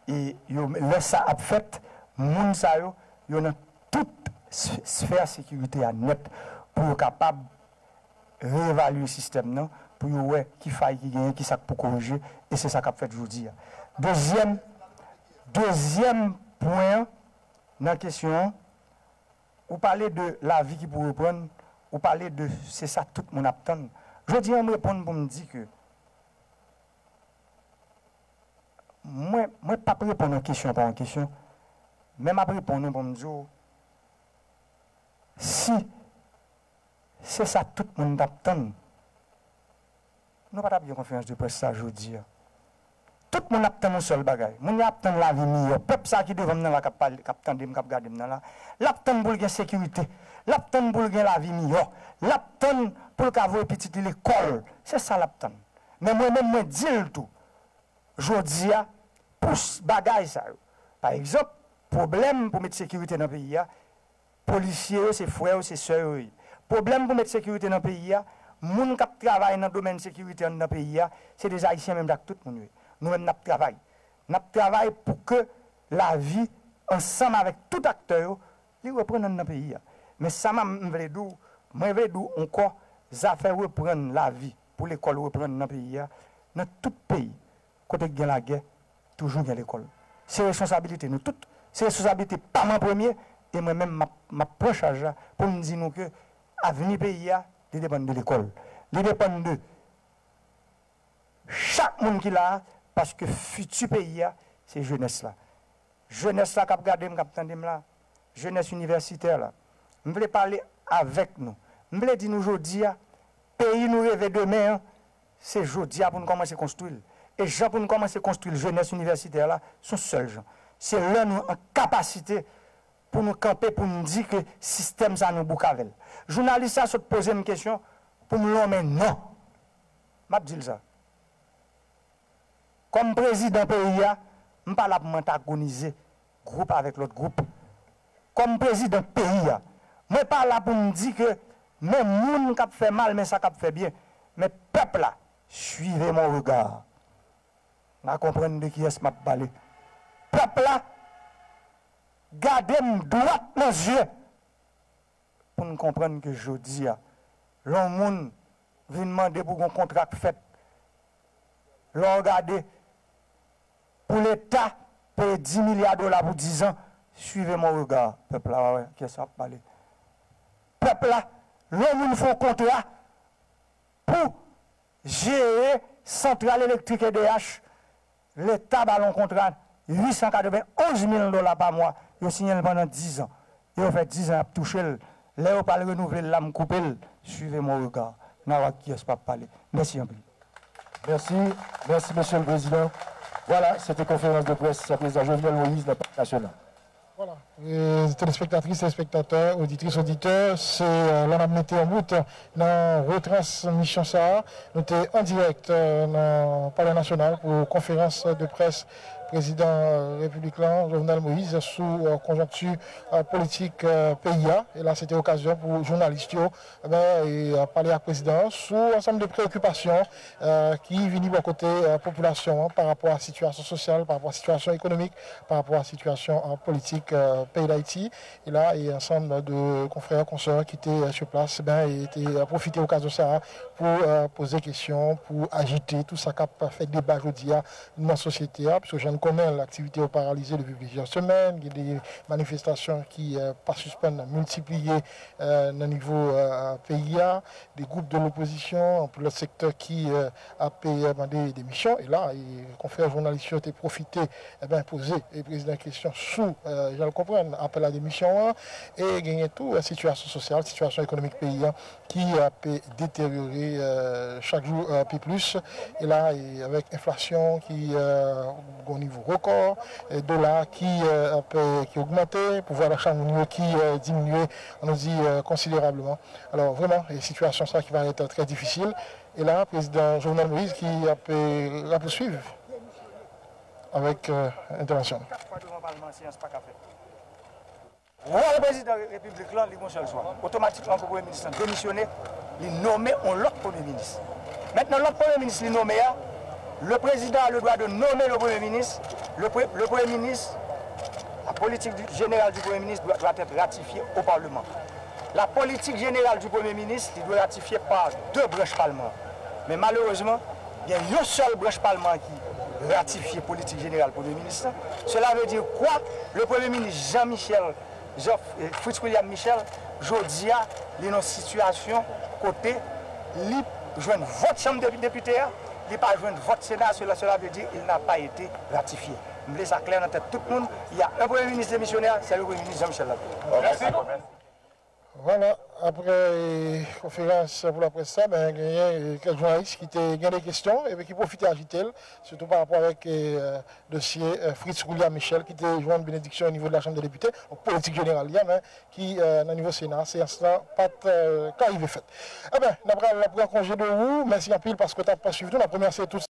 E yo, lè sa ap fèt, moun sa yo, yo nan tout s-, sfè sekirite a nèt pou yo kapab reevalye sistèm nan, pou yo wè ki fay ki genyen, ki sa k pou korije, e se sa k ap fèt jodi a. Dezyèm, dezyèm pwen an nan kesyon an, ou pale de lavi ki pou reprann, ou pale de se sa tout moun ap tann. Jodi a, m reponn pou m di ke mwen, mwen p ap reponn yon kesyon pa yon kesyon, men m ap reponn ou pou m di w, si se sa tout moun t ap tann, nou pa t ap gen konferans de près sa jodi a. Tout moun ap tann yon sèl bagay. Moun yo ap tann lavi miyò. Pèp sa ki devan m nan la, k ap pale, k ap tande m, k ap gade m nan la, l ap tann pou l gen sekirite. L ap tann pou l gen lavi miyò. L ap tann pou l ka voye pitit li lekòl. Se sa l ap tann. Men mwen menm, mwen di l tou, jodi a, pou s-, bagay sa yo. Pa egzanp, pwoblèm pou met sekirite nan peyi a, polisye yo, se frè yo, se sè yo ye. Pwoblèm pou met sekirite nan peyi a, moun k ap travay nan domèn sekirite anndan peyi a, se de Ayisyen menm jan ak tout moun yo ye. Nou menm, n ap travay. N ap travay pou ke lavi, ansanm avèk tout aktè yo, li reprann anndan peyi a. Men sa m, m vle di w, mwen vle di w ankò, zafè reprann lavi, pou lekòl reprann nan peyi a, nan tout peyi, kote k gen lagè, toujou gen lekòl. Se responsabilite nou tout. Se responsabilite pa m an premye, e mwen menm, m ap, m ap pran chaj la pou m di nou ke avni peyi a, li depann de lekòl. Li depann de chak moun ki la a, paske fiti peyi a, se jenès la. Jenès la k ap gade m, k ap tande m la, jenès inivèsitè la, m vle pale avèk nou. M vle di nou jodi a, peyi nou reve demen an, se jodi a pou n kòmanse konstwi l. E jan pou n kòmanse konstwi l, jenès inivèsitè la, se yon sèl jan. Se lè nou an kapasite pou nou kanpe, pou n di ke sistèm sa nou bouk avè l. Jounalis sa sot poze m kesyon pou m lonmen non. M ap di l sa. Kòm prezidan peyi a, m pa la pou m antagonize gwoup avèk lòt gwoup. Kòm prezidan peyi a, mwen pa la pou m di ke men moun k ap fè mal, men sa k ap fè byen. Men pèp la, suivez mon regard. N a konprann de kiyès m ap pale. Pèp la, gade m dwat nan zye pou n konprann ke jodi a, lè yon moun vin mande pou gon kontra k fèt, lè w gade, pou Leta peye dis milya dola pou diz an, suivez mon regard, pèp la, w a wè kiyès m ap pale. Pèp la, lè yon moun fè yon kontra pou jere santral elektrik E D H, Leta ba l yon kontra uit san katrevenn onz mil dola pa mwa, yo siyen l pandan diz an. E yo fè diz an y ap touche l. Lè yo pral renouvle l la, m koupe l. Suivez mon regard. N a wè ak kiyès m ap pale. Mèsi anpil. Mèsi, mèsi, Mesye le Prezidan. Vwala, se te konferans de près Prezidan Jovenel Moïse nan Palè Nasyonal. Vwala. E, telespektatris, telespektatè, oditris, oditè, se la n ap mete yon bout nan retransmisyon sa a. Nou te an dirèk nan Palè Nasyonal pou konferans de près Prezidan Repiblik lan, Jovenel Moïse, sou konjonkti politik peyi a. E la, se te okazyon pou jounalis yo, e ben, e, pale ak prezidan an sou ansanm de preyokipasyon ki vini bò kote popilasyon an pa rapò a sitiyasyon sosyal, pa rapò a sitiyasyon ekonomik, pa rapò a sitiyasyon politik peyi Dayiti. E la, e ansanm de konfrè, konsè ki te sou plas, ben, e te pwofite okazyon sa a pou poze kesyon, pou ajite tout sa k ap fè deba jodi a nan sosyete a, piske jan n konnen l, aktivite yo paralize depi plizyè semèn, gen de manifestasyon ki pa sispann miltipliye nan nivo peyi a, de gwoup de lopozisyon, anpil lòt sektè ki ap mande demisyon. E la, e konfrè jounalis yo te pwofite, e ben, poze prezidan kesyon sou jan l konprann apèl a demisyon an. E genyen tou sitiyasyon sosyal, sitiyasyon ekonomik peyi a ki ap deteryore chak jou pi plis. E la, e avèk enflasyon ki gon nivo rekò, e dola ki ap, ki ogmante, pouvwa dacha moun yo ki diminye, ann nou di, konsiderableman. Alò, vrèman, e sitiyasyon sa ki parèt trè difisil. E la, prezidan Jovenel Moïse ki ap, e, rapouswiv avèk, e, entèvansyon l. Wòl prezidan repiblik lan, li gon sèl swa. Otomatikman pou premye minis lan demisyone, li nonmen yon lòt premye minis. Mentnan, lòt premye minis li nonmen a, le président a le droit de nommer le premier ministre. Le, pre- le premier ministre, la politique du- générale du premier ministre doit, doit être ratifiée au Parlement. La politique générale du premier ministre, li dwe ratifye pa de branch palman an. Men malerezman, gen yon sèl branch palman an ki ratifye politik jeneral premye minis lan. Cela veut dire quoi? Le premye minis Jean Michel, Jean, eh, Fritz William Michel, jodi a, li nan sitiyasyon kote li jwenn vòt chanm de depite a, li pa jwenn vòt sena, cela, cela veut dire il n'a pas été ratifié. M vle sa klè nan tèt tout moun, il y a un premier ministre démissionnaire, c'est le premier ministre Jean Michel Laplé. Mèsi. Vwala, apre, e, konferans pou laprès sa, ben, genyen, e, kèk jounalis ki te gen de kesyon, epi ki pwofite ajite l, sitou pa rapò avèk, e, dosye, e, Fritz William Michel, ki te jwenn benediksyon o nivo de la Chanm de Depite, donk politik jeneral li a, men ki, e, nan nivo Sena, seyans lan pa t, e, ka rive fèt. Eben, n ap pral pran konje de ou, mèsi anpil paske w t ap swiv nou, n ap remèsye tout